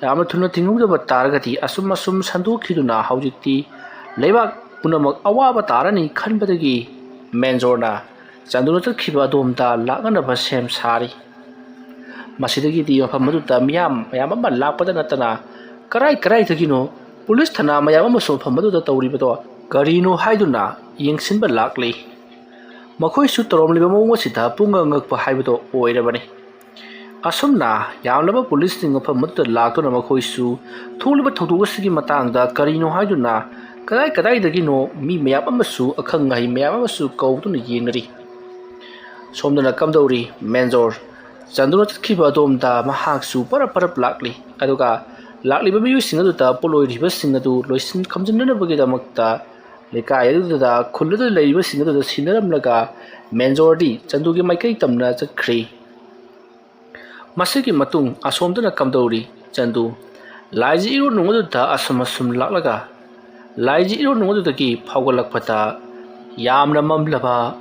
ꯌꯥꯝꯅ ꯊꯨꯅ ꯊꯤꯡꯍꯧꯗꯕ ꯇꯥꯔꯒꯗꯤ ꯑꯁꯨꯝ ꯑꯁꯨꯝ ꯁꯟꯗꯣꯛꯈꯤꯗꯨꯅ ꯍꯧꯖꯤꯛꯇꯤ ꯂꯩꯕꯥꯛ ꯄꯨꯝꯅꯃꯛ ꯑꯋꯥꯕ ꯇꯥꯔꯅꯤ ꯈꯟꯕꯗꯒꯤ ꯃꯦꯟꯖꯣꯔꯅ ꯆꯥꯟꯗꯨꯅ ꯆꯠꯈꯤꯕ ꯑꯗꯣꯝꯗ ꯂꯥꯛꯅꯅꯕ ꯁꯦꯝ ꯁꯥꯔꯤ꯫ ꯃꯁꯤꯗꯒꯤꯗꯤ ꯃꯐꯝ ꯑꯗꯨꯗ ꯃꯤꯌꯥꯝ ꯃꯌꯥꯝ ꯑꯃ ꯂꯥꯛꯄꯗ ꯅꯠꯇꯅ ꯀꯔꯥꯏ ꯀꯔꯥꯏꯗꯒꯤꯅꯣ ꯄꯨꯂꯤꯁ ꯊꯅꯥ ꯃꯌꯥꯝ ꯑꯃꯁꯨ ꯃꯐꯝ ꯑꯗꯨꯗ ꯇꯧꯔꯤꯕꯗꯣ ꯀꯔꯤꯅꯣ ꯍꯥꯏꯗꯨꯅ ꯌꯦꯡꯁꯤꯟꯕ ꯂꯥꯛꯂꯤ꯫ ꯃꯈꯣꯏꯁꯨ ꯇꯧꯔꯝꯂꯤꯕ ꯃꯑꯣꯡ ꯑꯁꯤꯗ ꯄꯨꯡꯉꯛ ꯉꯛꯄ ꯍꯥꯏꯕꯗꯣ ꯑꯣꯏꯔꯕꯅꯤ꯫ ꯑꯁꯨꯝꯅ ꯌꯥꯝꯂꯕ ꯄꯨꯂꯤꯁꯁꯤꯡ ꯃꯐꯝ ꯑꯗꯨꯗ ꯂꯥꯛꯇꯨꯅ ꯃꯈꯣꯏꯁꯨ ꯊꯣꯛꯂꯤꯕ ꯊꯧꯗꯣꯛ ꯑꯁꯤꯒꯤ ꯃꯇꯥꯡꯗ ꯀꯔꯤꯅꯣ ꯍꯥꯏꯗꯨꯅ ꯀꯗꯥꯏ ꯀꯗꯥꯏꯗꯒꯤꯅꯣ ꯃꯤ ꯃꯌꯥꯝ ꯑꯃꯁꯨ ꯑꯈꯪ ꯑꯍꯩ ꯃꯌꯥꯝ ꯑꯃꯁꯨ ꯀꯧꯗꯨꯅ ꯌꯦꯡꯅꯔꯤ꯫ ꯁꯣꯝꯗꯅ ꯀꯝꯗꯧꯔꯤ? ꯃꯦꯟꯖꯣꯔ ꯆꯟꯗꯨꯅ ꯆꯠꯈꯤꯕ ꯑꯗꯣꯝꯗ ꯃꯍꯥꯛꯁꯨ ꯄꯔꯞ ꯄꯔꯞ ꯂꯥꯛꯂꯤ꯫ ꯑꯗꯨꯒ ꯂꯥꯛꯂꯤꯕ ꯃꯤꯑꯣꯏꯁꯤꯡ ꯑꯗꯨꯗ ꯄꯣꯠꯂꯣꯏꯔꯤꯕꯁꯤꯡ ꯑꯗꯨ ꯂꯣꯏꯁꯤꯟ ꯈꯣꯝꯖꯤꯟꯅꯅꯕꯒꯤꯗꯃꯛꯇ ꯂꯩꯀꯥꯏ ꯑꯗꯨꯗ ꯈꯨꯜ ꯑꯗꯨꯗ ꯂꯩꯔꯤꯕꯁꯤꯡ ꯑꯗꯨꯗ ꯁꯤꯟꯅꯔꯝꯂꯒ ꯃꯦꯟꯖꯣꯔꯗꯤ ꯆꯟꯗꯨꯒꯤ ꯃꯥꯏꯀꯩ ꯇꯝꯅ ꯆꯠꯈ꯭ꯔꯤ꯫ ꯃꯁꯤꯒꯤ ꯃꯇꯨꯡ ꯑꯁꯣꯝꯗꯅ ꯀꯝꯗꯧꯔꯤ? ꯆꯟꯗꯨ ꯂꯥꯏꯖ ꯏꯔꯣꯟꯅꯨꯡ ꯑꯗꯨꯗ ꯑꯁꯨꯝ ꯑꯁꯨꯝ ꯂꯥꯛꯂꯒ ꯂꯥꯏꯖ ꯏꯔꯣꯟꯅꯨꯡ ꯑꯗꯨꯗꯒꯤ ꯐꯥꯎꯒꯠꯂꯛꯄꯗ ꯌꯥꯝꯅ ꯃꯝꯂꯕ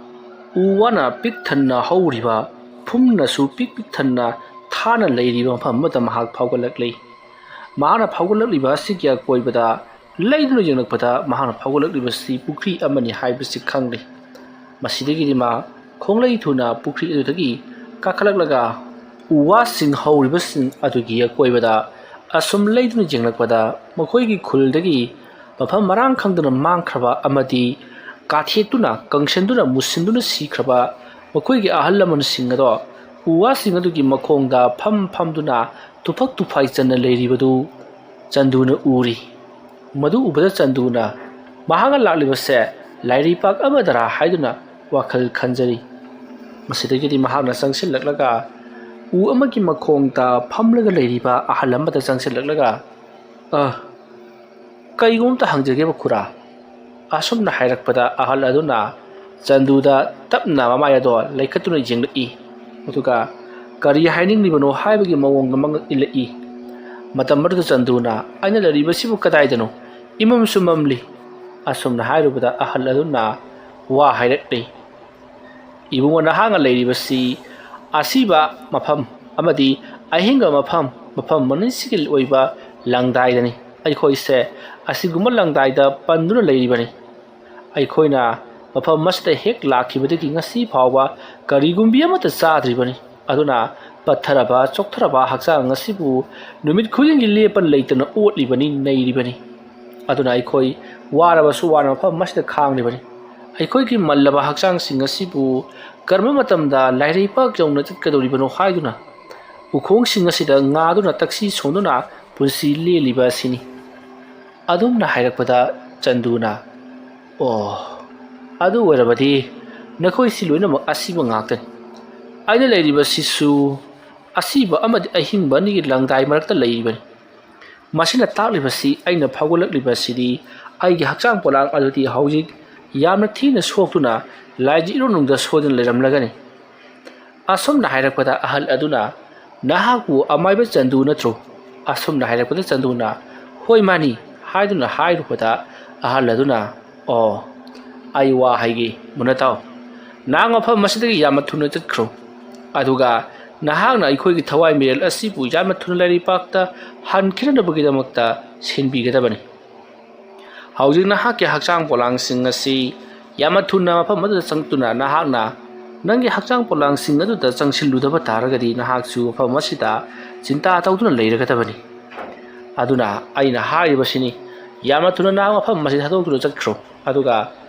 ꯎ ꯋꯥꯅ ꯄꯤꯛ ꯊꯟꯅ ꯍꯧꯔꯤꯕ, ꯐꯨꯝꯅꯁꯨ ꯄꯤꯛ ꯄꯤꯛ ꯊꯟꯅ ꯊꯥꯅ ꯂꯩꯔꯤꯕ ꯃꯐꯝ ꯑꯃꯗ ꯃꯍꯥꯛ ꯐꯥꯎꯒꯠꯂꯛꯂꯤ꯫ ꯃꯍꯥꯛꯅ ꯐꯥꯎꯒꯠꯂꯛꯂꯤꯕ ꯑꯁꯤꯒꯤ ꯑꯀꯣꯏꯕꯗ ꯂꯩꯗꯨꯅ ꯌꯦꯡꯂꯛꯄꯗ ꯃꯍꯥꯛꯅ ꯐꯥꯎꯒꯠꯂꯛꯂꯤꯕꯁꯤ ꯄꯨꯈ꯭ꯔꯤ ꯑꯃꯅꯤ ꯍꯥꯏꯕꯁꯤ ꯈꯪꯂꯤ꯫ ꯃꯁꯤꯗꯒꯤꯗꯤ ꯃꯍꯥꯛ ꯈꯣꯡꯂꯩ ꯊꯨꯅ ꯄꯨꯈ꯭ꯔꯤ ꯑꯗꯨꯗꯒꯤ ꯀꯥꯈꯠꯂꯛꯂꯒ ꯎ ꯋꯥꯁꯤꯡ ꯍꯧꯔꯤꯕꯁꯤꯡ ꯑꯗꯨꯒꯤ ꯑꯀꯣꯏꯕꯗ ꯑꯁꯨꯝ ꯂꯩꯗꯨꯅ ꯌꯦꯡꯂꯛꯄꯗ ꯃꯈꯣꯏꯒꯤ ꯈꯨꯜꯗꯒꯤ ꯃꯐꯝ ꯃꯔꯥꯡ ꯈꯪꯗꯅ ꯃꯥꯡꯈ꯭ꯔꯕ ꯑꯃꯗꯤ ꯀꯥꯊꯦꯛꯇꯨꯅ, ꯀꯪꯁꯟꯗꯨꯅ, ꯃꯨꯁꯤꯟꯗꯨꯅ ꯁꯤꯈ꯭ꯔꯕ ꯃꯈꯣꯏꯒꯤ ꯑꯍꯜ ꯂꯃꯟꯁꯤꯡ ꯑꯗꯣ ꯎ ꯋꯥꯁꯤꯡ ꯑꯗꯨꯒꯤ ꯃꯈꯣꯡꯗ ꯐꯝ ꯐꯝꯗꯨꯅ ꯇꯨꯐꯛ ꯇꯨꯐꯥꯏ ꯆꯟꯅ ꯂꯩꯔꯤꯕꯗꯨ ꯆꯟꯗꯨꯅ ꯎꯔꯤ꯫ ꯃꯗꯨ ꯎꯕꯗ ꯆꯟꯗꯨꯅ ꯃꯍꯥꯛꯅ ꯂꯥꯛꯂꯤꯕꯁꯦ ꯂꯥꯏꯔꯩꯄꯥꯛ ꯑꯃꯗꯔꯥ ꯍꯥꯏꯗꯨꯅ ꯋꯥꯈꯜ ꯈꯟꯖꯔꯤ꯫ ꯃꯁꯤꯗꯒꯤꯗꯤ ꯃꯍꯥꯛꯅ ꯆꯪꯁꯤꯜꯂꯛꯂꯒ ꯎ ꯑꯃꯒꯤ ꯃꯈꯣꯡꯗ ꯐꯝꯂꯒ ꯂꯩꯔꯤꯕ ꯑꯍꯜ ꯑꯃꯗ ꯆꯪꯁꯤꯜꯂꯛꯂꯒ, "ꯑ, ꯀꯩꯒꯨꯝꯇ ꯍꯪꯖꯒꯦꯕ ꯈꯨꯔꯥ, ꯑꯁꯨꯝꯅ ꯍꯥꯏꯔꯛꯄꯗ ꯑꯍꯜ ꯑꯗꯨꯅ ꯆꯟꯗꯨꯗ ꯇꯞꯅ ꯃꯃꯥꯏ ꯑꯗꯣ ꯂꯩꯈꯠꯇꯨꯅ ꯌꯦꯡꯂꯛꯏ꯫ ꯑꯗꯨꯒ ꯀꯔꯤ ꯍꯥꯏꯅꯤꯡꯂꯤꯕꯅꯣ ꯍꯥꯏꯕꯒꯤ ꯃꯑꯣꯡꯗ ꯃꯉꯛ ꯏꯜꯂꯛꯏ꯫ ꯃꯇꯝ ꯑꯗꯨꯗ ꯆꯟꯗꯨꯅ, "ꯑꯩꯅ ꯂꯩꯔꯤꯕꯁꯤꯕꯨ ꯀꯗꯥꯏꯗꯅꯣ? ꯏꯃꯝꯁꯨ ꯃꯝꯂꯤ꯫" ꯑꯁꯨꯝꯅ ꯍꯥꯏꯔꯨꯕꯗ ꯑꯍꯜ ꯑꯗꯨꯅ ꯋꯥ ꯍꯥꯏꯔꯛꯂꯤ꯫ "ꯏꯕꯨꯡꯉꯣ, ꯅꯍꯥꯛꯅ ꯂꯩꯔꯤꯕꯁꯤ ꯑꯁꯤꯕ ꯃꯐꯝ ꯑꯃꯗꯤ ꯑꯍꯤꯡꯕ ꯃꯐꯝ, ꯃꯐꯝ ꯑꯅꯤꯁꯤꯒꯤ ꯑꯣꯏꯕ ꯂꯪꯗꯥꯏꯗꯅꯤ꯫ ꯑꯩꯈꯣꯏꯁꯦ ꯑꯁꯤꯒꯨꯝꯕ ꯂꯪꯗꯥꯏꯗ ꯄꯟꯗꯨꯅ ꯂꯩꯔꯤꯕꯅꯤ꯫ ꯑꯩꯈꯣꯏꯅ ꯃꯐꯝ ꯑꯁꯤꯗ ꯍꯦꯛ ꯂꯥꯛꯈꯤꯕꯗꯒꯤ ꯉꯁꯤ ꯐꯥꯎꯕ ꯀꯔꯤꯒꯨꯝꯕꯤ ꯑꯃꯠꯇ ꯆꯥꯗ꯭ꯔꯤꯕꯅꯤ꯫ ꯑꯗꯨꯅ ꯄꯠꯊꯔꯕ, ꯆꯣꯛꯊꯔꯕ ꯍꯛꯆꯥꯡ ꯑꯁꯤꯕꯨ ꯅꯨꯃꯤꯠ ꯈꯨꯗꯤꯡꯒꯤ ꯂꯦꯞꯄ ꯂꯩꯇꯅ ꯑꯣꯠꯂꯤꯕꯅꯤ, ꯅꯩꯔꯤꯕꯅꯤ꯫ ꯑꯗꯨꯅ ꯑꯩꯈꯣꯏ ꯋꯥꯔꯕꯁꯨ ꯋꯥꯅ ꯃꯐꯝ ꯑꯁꯤꯗ ꯈꯥꯡꯂꯤꯕꯅꯤ꯫ ꯑꯩꯈꯣꯏꯒꯤ ꯃꯜꯂꯕ ꯍꯛꯆꯥꯡꯁꯤꯡ ꯑꯁꯤꯕꯨ ꯀꯔꯝꯕ ꯃꯇꯝꯗ ꯂꯥꯏꯔꯩꯄꯥꯛ ꯌꯧꯅ ꯆꯠꯀꯗꯧꯔꯤꯕꯅꯣ ꯍꯥꯏꯗꯨꯅ ꯎꯈꯣꯡꯁꯤꯡ ꯑꯁꯤꯗ ꯉꯥꯗꯨꯅ ꯇꯛꯁꯤ ꯁꯣꯟꯗꯨꯅ ꯄꯨꯟꯁꯤ ꯂꯦꯜꯂꯤꯕ ꯑꯁꯤꯅꯤ꯫" ꯑꯗꯨꯝꯅ ꯍꯥꯏꯔꯛꯄꯗ ꯆꯟꯗꯨꯅ, "ꯑꯣ, ꯑꯗꯨ ꯑꯣꯏꯔꯕꯗꯤ ꯅꯈꯣꯏꯁꯤ ꯂꯣꯏꯅꯃꯛ ꯑꯁꯤꯕ ꯉꯥꯛꯇꯅꯤ꯫ ꯑꯩꯅ ꯂꯩꯔꯤꯕꯁꯤꯁꯨ ꯑꯁꯤꯕ ꯑꯃꯗꯤ ꯑꯍꯤꯡꯕ ꯑꯅꯤꯒꯤ ꯂꯪꯗꯥꯏ ꯃꯔꯛꯇ ꯂꯩꯔꯤꯕꯅꯤ꯫ ꯃꯁꯤꯅ ꯇꯥꯛꯂꯤꯕꯁꯤ, ꯑꯩꯅ ꯐꯥꯎꯒꯠꯂꯛꯂꯤꯕꯁꯤꯗꯤ ꯑꯩꯒꯤ ꯍꯛꯆꯥꯡ ꯄꯣꯂꯥꯡ ꯑꯗꯨꯗꯤ ꯍꯧꯖꯤꯛ ꯌꯥꯝꯅ ꯊꯤꯅ ꯁꯣꯛꯇꯨꯅ ꯂꯥꯏꯖ ꯏꯔꯣꯟꯅꯨꯡꯗ ꯁꯣꯏꯗꯅ ꯂꯩꯔꯝꯂꯒꯅꯤ꯫" ꯑꯁꯨꯝꯅ ꯍꯥꯏꯔꯛꯄꯗ ꯑꯍꯜ ꯑꯗꯨꯅ, "ꯅꯍꯥꯛꯄꯨ ꯑꯃꯥꯏꯕ ꯆꯟꯗꯨ ꯅꯠꯇ꯭ꯔꯣ?" ꯑꯁꯨꯝꯅ ꯍꯥꯏꯔꯛꯄꯗ ꯆꯟꯗꯨꯅ, "ꯍꯣꯏ, ꯃꯥꯅꯤ" ꯍꯥꯏꯗꯨꯅ ꯍꯥꯏꯔꯨꯕꯗ ꯑꯍꯜ ꯑꯗꯨꯅ, "ꯑꯣ, ꯑꯩ ꯋꯥ ꯍꯥꯏꯒꯦ, ꯃꯨꯟꯅ ꯇꯥꯎ꯫ ꯅꯍꯥꯛ ꯃꯐꯝ ꯑꯁꯤꯗꯒꯤ ꯌꯥꯝꯅ ꯊꯨꯅ ꯆꯠꯈ꯭ꯔꯣ꯫ ꯑꯗꯨꯒ ꯅꯍꯥꯛꯅ ꯑꯩꯈꯣꯏꯒꯤ ꯊꯋꯥꯏ ꯃꯤꯔꯦꯜ ꯑꯁꯤꯕꯨ ꯌꯥꯝꯅ ꯊꯨꯅ ꯂꯥꯏꯔꯩꯄꯥꯛꯇ ꯍꯟꯈꯤꯅꯅꯕꯒꯤꯗꯃꯛꯇ ꯁꯤꯟꯕꯤꯒꯗꯕꯅꯤ꯫ ꯍꯧꯖꯤꯛ ꯅꯍꯥꯛꯀꯤ ꯍꯛꯆꯥꯡ ꯄꯣꯂꯥꯡꯁꯤꯡ ꯑꯁꯤ ꯌꯥꯝꯅ ꯊꯨꯅ ꯃꯐꯝ ꯑꯗꯨꯗ ꯆꯪꯂꯛꯇꯨꯅ ꯅꯍꯥꯛꯅ ꯅꯪꯒꯤ ꯍꯛꯆꯥꯡ ꯄꯣꯂꯥꯡꯁꯤꯡ ꯑꯗꯨꯗ ꯆꯪꯁꯤꯜꯂꯨꯗꯕ ꯇꯥꯔꯒꯗꯤ ꯅꯍꯥꯛꯁꯨ ꯃꯐꯝ ꯑꯁꯤꯗ ꯆꯤꯟꯇꯥ ꯇꯧꯗꯨꯅ ꯂꯩꯔꯒꯗꯕꯅꯤ꯫ ꯑꯗꯨꯅ ꯑꯩꯅ ꯍꯥꯏꯔꯤꯕꯁꯤꯅꯤ, ꯌꯥꯝꯅ ꯊꯨꯅ ꯅꯍꯥꯛ ꯃꯐꯝ ꯑꯁꯤ ꯊꯥꯗꯣꯛꯇꯨꯅ ꯆꯠꯈ꯭ꯔꯣ꯫ ꯑꯗꯨꯒ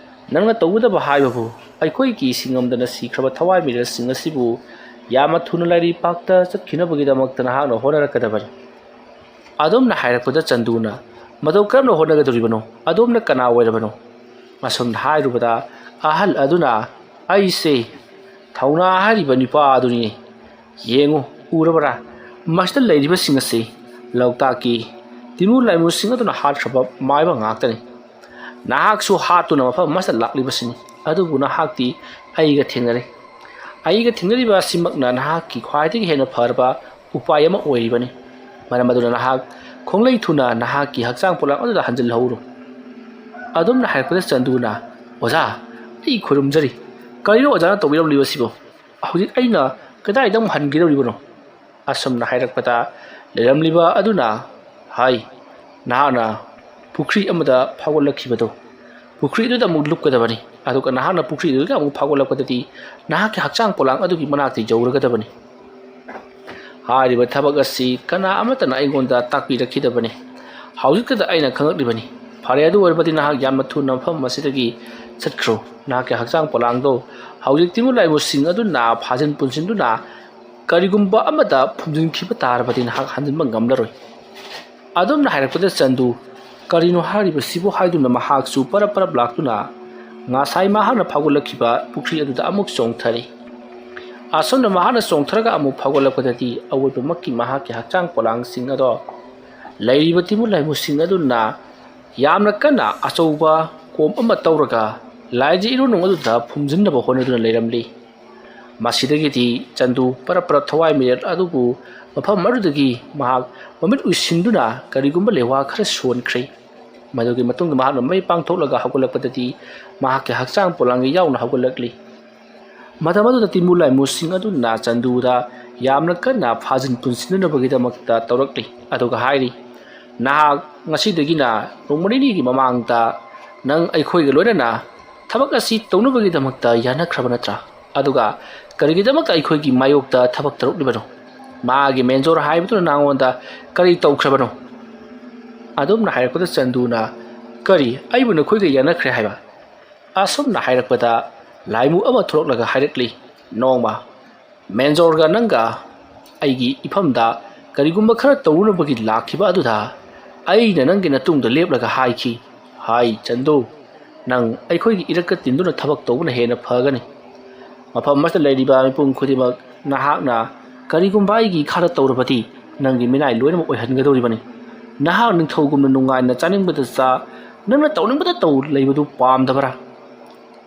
ꯅꯪꯅ ꯇꯧꯒꯗꯕ ꯍꯥꯏꯕꯕꯨ ꯑꯩꯈꯣꯏꯒꯤ ꯁꯤꯡꯉꯝꯗꯅ ꯁꯤꯈ꯭ꯔꯕ ꯊꯋꯥꯏ ꯃꯤꯔꯦꯜꯁꯤꯡ ꯑꯁꯤꯕꯨ ꯌꯥꯝꯅ ꯊꯨꯅ ꯂꯥꯏꯔꯩꯄꯥꯛꯇ ꯆꯠꯈꯤꯅꯕꯒꯤꯗꯃꯛꯇ ꯅꯍꯥꯛꯅ ꯍꯣꯠꯅꯔꯛꯀꯗꯕꯅꯤ꯫ ꯑꯗꯣꯝꯅ ꯍꯥꯏꯔꯛꯄꯗ ꯆꯟꯗꯨꯅ, "ꯃꯗꯨ ꯀꯔꯝꯅ ꯍꯣꯠꯅꯒꯗꯧꯔꯤꯕꯅꯣ? ꯑꯗꯣꯝꯅ ꯀꯅꯥ ꯑꯣꯏꯔꯕꯅꯣ?" ꯑꯁꯨꯝꯅ ꯍꯥꯏꯔꯨꯕꯗ ꯑꯍꯜ ꯑꯗꯨꯅ, "ꯑꯩꯁꯦ ꯊꯧꯅꯥ ꯍꯥꯏꯔꯤꯕ ꯅꯨꯄꯥ ꯑꯗꯨꯅꯤ꯫ ꯌꯦꯡꯉꯨ, ꯎꯔꯕꯔꯥ? ꯃꯁꯤꯗ ꯂꯩꯔꯤꯕꯁꯤꯡ ꯑꯁꯤ ꯂꯣꯛꯇꯥꯛꯀꯤ ꯇꯤꯃꯨ ꯂꯥꯏꯃꯨꯁꯤꯡ ꯑꯗꯨꯅ ꯍꯥꯠꯈ꯭ꯔꯕ ꯃꯥꯏꯕ ꯉꯥꯛꯇꯅꯤ꯫ ꯅꯍꯥꯛꯁꯨ ꯍꯥꯠꯇꯨꯅ ꯃꯐꯝ ꯑꯃꯁꯤꯗ ꯂꯥꯛꯂꯤꯕꯁꯤꯅꯤ꯫ ꯑꯗꯨꯕꯨ ꯅꯍꯥꯛꯇꯤ ꯑꯩꯒ ꯊꯦꯡꯅꯔꯦ꯫ ꯑꯩꯒ ꯊꯦꯡꯅꯔꯤꯕ ꯑꯁꯤꯃꯛꯅ ꯅꯍꯥꯛꯀꯤ ꯈ꯭ꯋꯥꯏꯗꯒꯤ ꯍꯦꯟꯅ ꯐꯔꯕ ꯎꯄꯥꯏ ꯑꯃ ꯑꯣꯏꯔꯤꯕꯅꯤ꯫ ꯃꯔꯝ ꯑꯗꯨꯅ ꯅꯍꯥꯛ ꯈꯣꯡꯂꯩ ꯊꯨꯅ ꯅꯍꯥꯛꯀꯤ ꯍꯛꯆꯥꯡ ꯄꯣꯂꯥꯡ ꯑꯗꯨꯗ ꯍꯟꯖꯤꯜꯍꯧꯔꯨ꯫ ꯑꯗꯨꯝꯅ ꯍꯥꯏꯔꯛꯄꯗ ꯆꯟꯗꯨꯅ, "ꯑꯣꯖꯥ, ꯑꯩ ꯈꯨꯔꯨꯝꯖꯔꯤ꯫ ꯀꯔꯤꯅꯣ ꯑꯣꯖꯥꯅ ꯇꯧꯕꯤꯔꯝꯂꯤꯕꯁꯤꯕꯨ? ꯍꯧꯖꯤꯛ ꯑꯩꯅ ꯀꯗꯥꯏꯗ ꯑꯃꯨꯛ ꯍꯟꯒꯗꯧꯔꯤꯕꯅꯣ?" ꯑꯁꯨꯝꯅ ꯍꯥꯏꯔꯛꯄꯗ ꯂꯩꯔꯝꯂꯤꯕ ꯑꯗꯨꯅ ꯍꯥꯏ, "ꯅꯍꯥꯛꯅ ꯄꯨꯈ꯭ꯔꯤ ꯑꯃꯗ ꯐꯥꯎꯒꯠꯂꯛꯈꯤꯕꯗꯣ, ꯄꯨꯈ꯭ꯔꯤ ꯑꯗꯨꯗ ꯑꯃꯨꯛ ꯂꯨꯞꯀꯗꯕꯅꯤ꯫ ꯑꯗꯨꯒ ꯅꯍꯥꯛꯅ ꯄꯨꯈ꯭ꯔꯤ ꯑꯗꯨꯗꯒꯤ ꯑꯃꯨꯛ ꯐꯥꯎꯒꯠꯂꯛꯄꯗꯗꯤ ꯅꯍꯥꯛꯀꯤ ꯍꯛꯆꯥꯡ ꯄꯣꯂꯥꯡ ꯑꯗꯨꯒꯤ ꯃꯅꯥꯛꯇ ꯌꯧꯔꯒꯗꯕꯅꯤ꯫ ꯍꯥꯏꯔꯤꯕ ꯊꯕꯛ ꯑꯁꯤ ꯀꯅꯥ ꯑꯃꯠꯇꯅ ꯑꯩꯉꯣꯟꯗ ꯇꯥꯛꯄꯤꯔꯛꯈꯤꯗꯕꯅꯤ꯫ ꯍꯧꯖꯤꯛꯇꯗ ꯑꯩꯅ ꯈꯪꯂꯛꯂꯤꯕꯅꯤ꯫ ꯐꯔꯦ, ꯑꯗꯨ ꯑꯣꯏꯔꯕꯗꯤ ꯅꯍꯥꯛ ꯌꯥꯝꯅ ꯊꯨꯅ ꯃꯐꯝ ꯑꯁꯤꯗꯒꯤ ꯆꯠꯈ꯭ꯔꯣ꯫ ꯅꯍꯥꯛꯀꯤ ꯍꯛꯆꯥꯡ ꯄꯣꯂꯥꯡꯗꯣ ꯍꯧꯖꯤꯛ ꯇꯤꯟꯃꯨ ꯂꯥꯏꯃꯨꯁꯤꯡ ꯑꯗꯨꯅ ꯐꯥꯖꯤꯟ ꯄꯨꯟꯁꯤꯟꯗꯨꯅ ꯀꯔꯤꯒꯨꯝꯕ ꯑꯃꯗ ꯐꯨꯝꯖꯤꯟꯈꯤꯕ ꯇꯥꯔꯕꯗꯤ ꯅꯍꯥꯛ ꯍꯟꯖꯤꯟꯕ ꯉꯝꯂꯔꯣꯏ꯫" ꯑꯗꯨꯝꯅ ꯍꯥꯏꯔꯛꯄꯗ ꯆꯟꯗꯨ, "ꯀꯔꯤꯅꯣ ꯍꯥꯏꯔꯤꯕꯁꯤꯕꯨ?" ꯍꯥꯏꯗꯨꯅ ꯃꯍꯥꯛꯁꯨ ꯄꯔꯞ ꯄꯔꯞ ꯂꯥꯛꯇꯨꯅ ꯉꯁꯥꯏ ꯃꯍꯥꯛꯅ ꯐꯥꯎꯒꯠꯂꯛꯈꯤꯕ ꯄꯨꯈ꯭ꯔꯤ ꯑꯗꯨꯗ ꯑꯃꯨꯛ ꯆꯣꯡꯊꯔꯤ꯫ ꯑꯁꯨꯝꯅ ꯃꯍꯥꯛꯅ ꯆꯣꯡꯊꯔꯒ ꯑꯃꯨꯛ ꯐꯥꯎꯒꯠꯂꯛꯄꯗꯗꯤ ꯑꯋꯣꯏꯕꯃꯛꯀꯤ ꯃꯍꯥꯛꯀꯤ ꯍꯛꯆꯥꯡ ꯄꯣꯂꯥꯡꯁꯤꯡ ꯑꯗꯣ ꯂꯩꯔꯤꯕ ꯇꯤꯟꯃꯨ ꯂꯥꯏꯃꯨꯁꯤꯡ ꯑꯗꯨꯅ ꯌꯥꯝꯅ ꯀꯟꯅ ꯑꯆꯧꯕ ꯀꯣꯝ ꯑꯃ ꯇꯧꯔꯒ ꯂꯥꯏꯖ ꯏꯔꯨꯅꯨꯡ ꯑꯗꯨꯗ ꯐꯨꯝꯖꯤꯟꯅꯕ ꯍꯣꯠꯅꯗꯨꯅ ꯂꯩꯔꯝꯂꯤ꯫ ꯃꯁꯤꯗꯒꯤꯗꯤ ꯆꯟꯗꯨ ꯄꯔꯞ ꯄꯔꯞ ꯊꯋꯥꯏ ꯃꯤꯔꯦꯜ ꯑꯗꯨꯕꯨ ꯃꯐꯝ ꯑꯗꯨꯗꯒꯤ ꯃꯍꯥꯛ ꯃꯃꯤꯠ ꯎꯏꯁꯤꯟꯗꯨꯅ ꯀꯔꯤꯒꯨꯝꯕ ꯂꯩꯋꯥ ꯈꯔ ꯁꯣꯟꯈ꯭ꯔꯦ꯫ ꯃꯗꯨꯒꯤ ꯃꯇꯨꯡꯗ ꯃꯍꯥꯛꯅ ꯃꯃꯩ ꯄꯥꯡꯊꯣꯛꯂꯒ ꯍꯧꯒꯠꯂꯛꯄꯗꯗꯤ ꯃꯍꯥꯛꯀꯤ ꯍꯛꯆꯥꯡ ꯄꯣꯂꯥꯡꯒ ꯌꯥꯎꯅ ꯍꯧꯒꯠꯂꯛꯂꯤ꯫ ꯃꯇꯝ ꯑꯗꯨꯗ ꯇꯤꯟꯃꯨ ꯂꯥꯏꯃꯨꯁꯤꯡ ꯑꯗꯨꯅ ꯆꯟꯗꯨꯗ ꯌꯥꯝꯅ ꯀꯟꯅ ꯐꯥꯖꯤꯟ ꯄꯨꯟꯁꯤꯟꯅꯅꯕꯒꯤꯗꯃꯛꯇ ꯇꯧꯔꯛꯂꯤ꯫ ꯑꯗꯨꯒ ꯍꯥꯏꯔꯤ, "ꯅꯍꯥꯛ ꯉꯁꯤꯗꯒꯤꯅ ꯅꯣꯡꯃ ꯅꯤꯅꯤꯒꯤ ꯃꯃꯥꯡꯗ ꯅꯪ ꯑꯩꯈꯣꯏꯒ ꯂꯣꯏꯅꯅ ꯊꯕꯛ ꯑꯁꯤ ꯇꯧꯅꯕꯒꯤꯗꯃꯛꯇ ꯌꯥꯅꯈ꯭ꯔꯕ ꯅꯠꯇ꯭ꯔꯥ? ꯑꯗꯨꯒ ꯀꯔꯤꯒꯤꯗꯃꯛꯇ ꯑꯩꯈꯣꯏꯒꯤ ꯃꯥꯌꯣꯛꯇ ꯊꯕꯛ ꯇꯧꯔꯛꯂꯤꯕꯅꯣ? ꯃꯥꯒꯤ ꯃꯦꯟꯖꯣꯔ ꯍꯥꯏꯕꯗꯨꯅ ꯅꯉꯣꯟꯗ ꯀꯔꯤ ꯇꯧꯈ꯭ꯔꯕꯅꯣ?" ꯑꯗꯨꯝꯅ ꯍꯥꯏꯔꯛꯄꯗ ꯆꯟꯗꯨꯅ, "ꯀꯔꯤ? ꯑꯩꯕꯨ ꯅꯈꯣꯏꯒ ꯌꯥꯅꯈ꯭ꯔꯦ ꯍꯥꯏꯕ?" ꯑꯁꯨꯝꯅ ꯍꯥꯏꯔꯛꯄꯗ ꯂꯥꯏꯃꯨ ꯑꯃ ꯊꯣꯛꯂꯛꯂꯒ ꯍꯥꯏꯔꯛꯂꯤ, "ꯅꯣꯡꯃ ꯃꯦꯟꯖꯣꯔꯒ ꯅꯪꯒ ꯑꯩꯒꯤ ꯏꯐꯝꯗ ꯀꯔꯤꯒꯨꯝꯕ ꯈꯔ ꯇꯧꯔꯨꯅꯕꯒꯤ ꯂꯥꯛꯈꯤꯕ ꯑꯗꯨꯗ ꯑꯩꯅ ꯅꯪꯒꯤ ꯅꯇꯨꯡꯗ ꯂꯦꯞꯂꯒ ꯍꯥꯏꯈꯤ, 'ꯍꯥꯏ ꯆꯟꯗꯨ, ꯅꯪ ꯑꯩꯈꯣꯏꯒꯤ ꯏꯔꯛꯇ ꯇꯤꯟꯗꯨꯅ ꯊꯕꯛ ꯇꯧꯕꯅ ꯍꯦꯟꯅ ꯐꯒꯅꯤ꯫ ꯃꯐꯝ ꯑꯁꯤꯗ ꯂꯩꯔꯤꯕ ꯃꯤꯄꯨꯝ ꯈꯨꯗꯤꯡꯃꯛ ꯅꯍꯥꯛꯅ ꯀꯔꯤꯒꯨꯝꯕ ꯑꯩꯒꯤ ꯏꯈꯥꯗ ꯇꯧꯔꯕꯗꯤ ꯅꯪꯒꯤ ꯃꯤꯅꯥꯏ ꯂꯣꯏꯅꯃꯛ ꯑꯣꯏꯍꯟꯒꯗꯧꯔꯤꯕꯅꯤ꯫ ꯅꯍꯥꯛ ꯅꯤꯡꯊꯧꯒꯨꯝꯅ ꯅꯨꯡꯉꯥꯏꯅ ꯆꯥꯅꯤꯡꯕꯗ ꯆꯥ, ꯅꯪꯅ ꯇꯧꯅꯤꯡꯕꯗ ꯇꯧ ꯂꯩꯕꯗꯨ ꯄꯥꯝꯗꯕ꯭ꯔꯥ?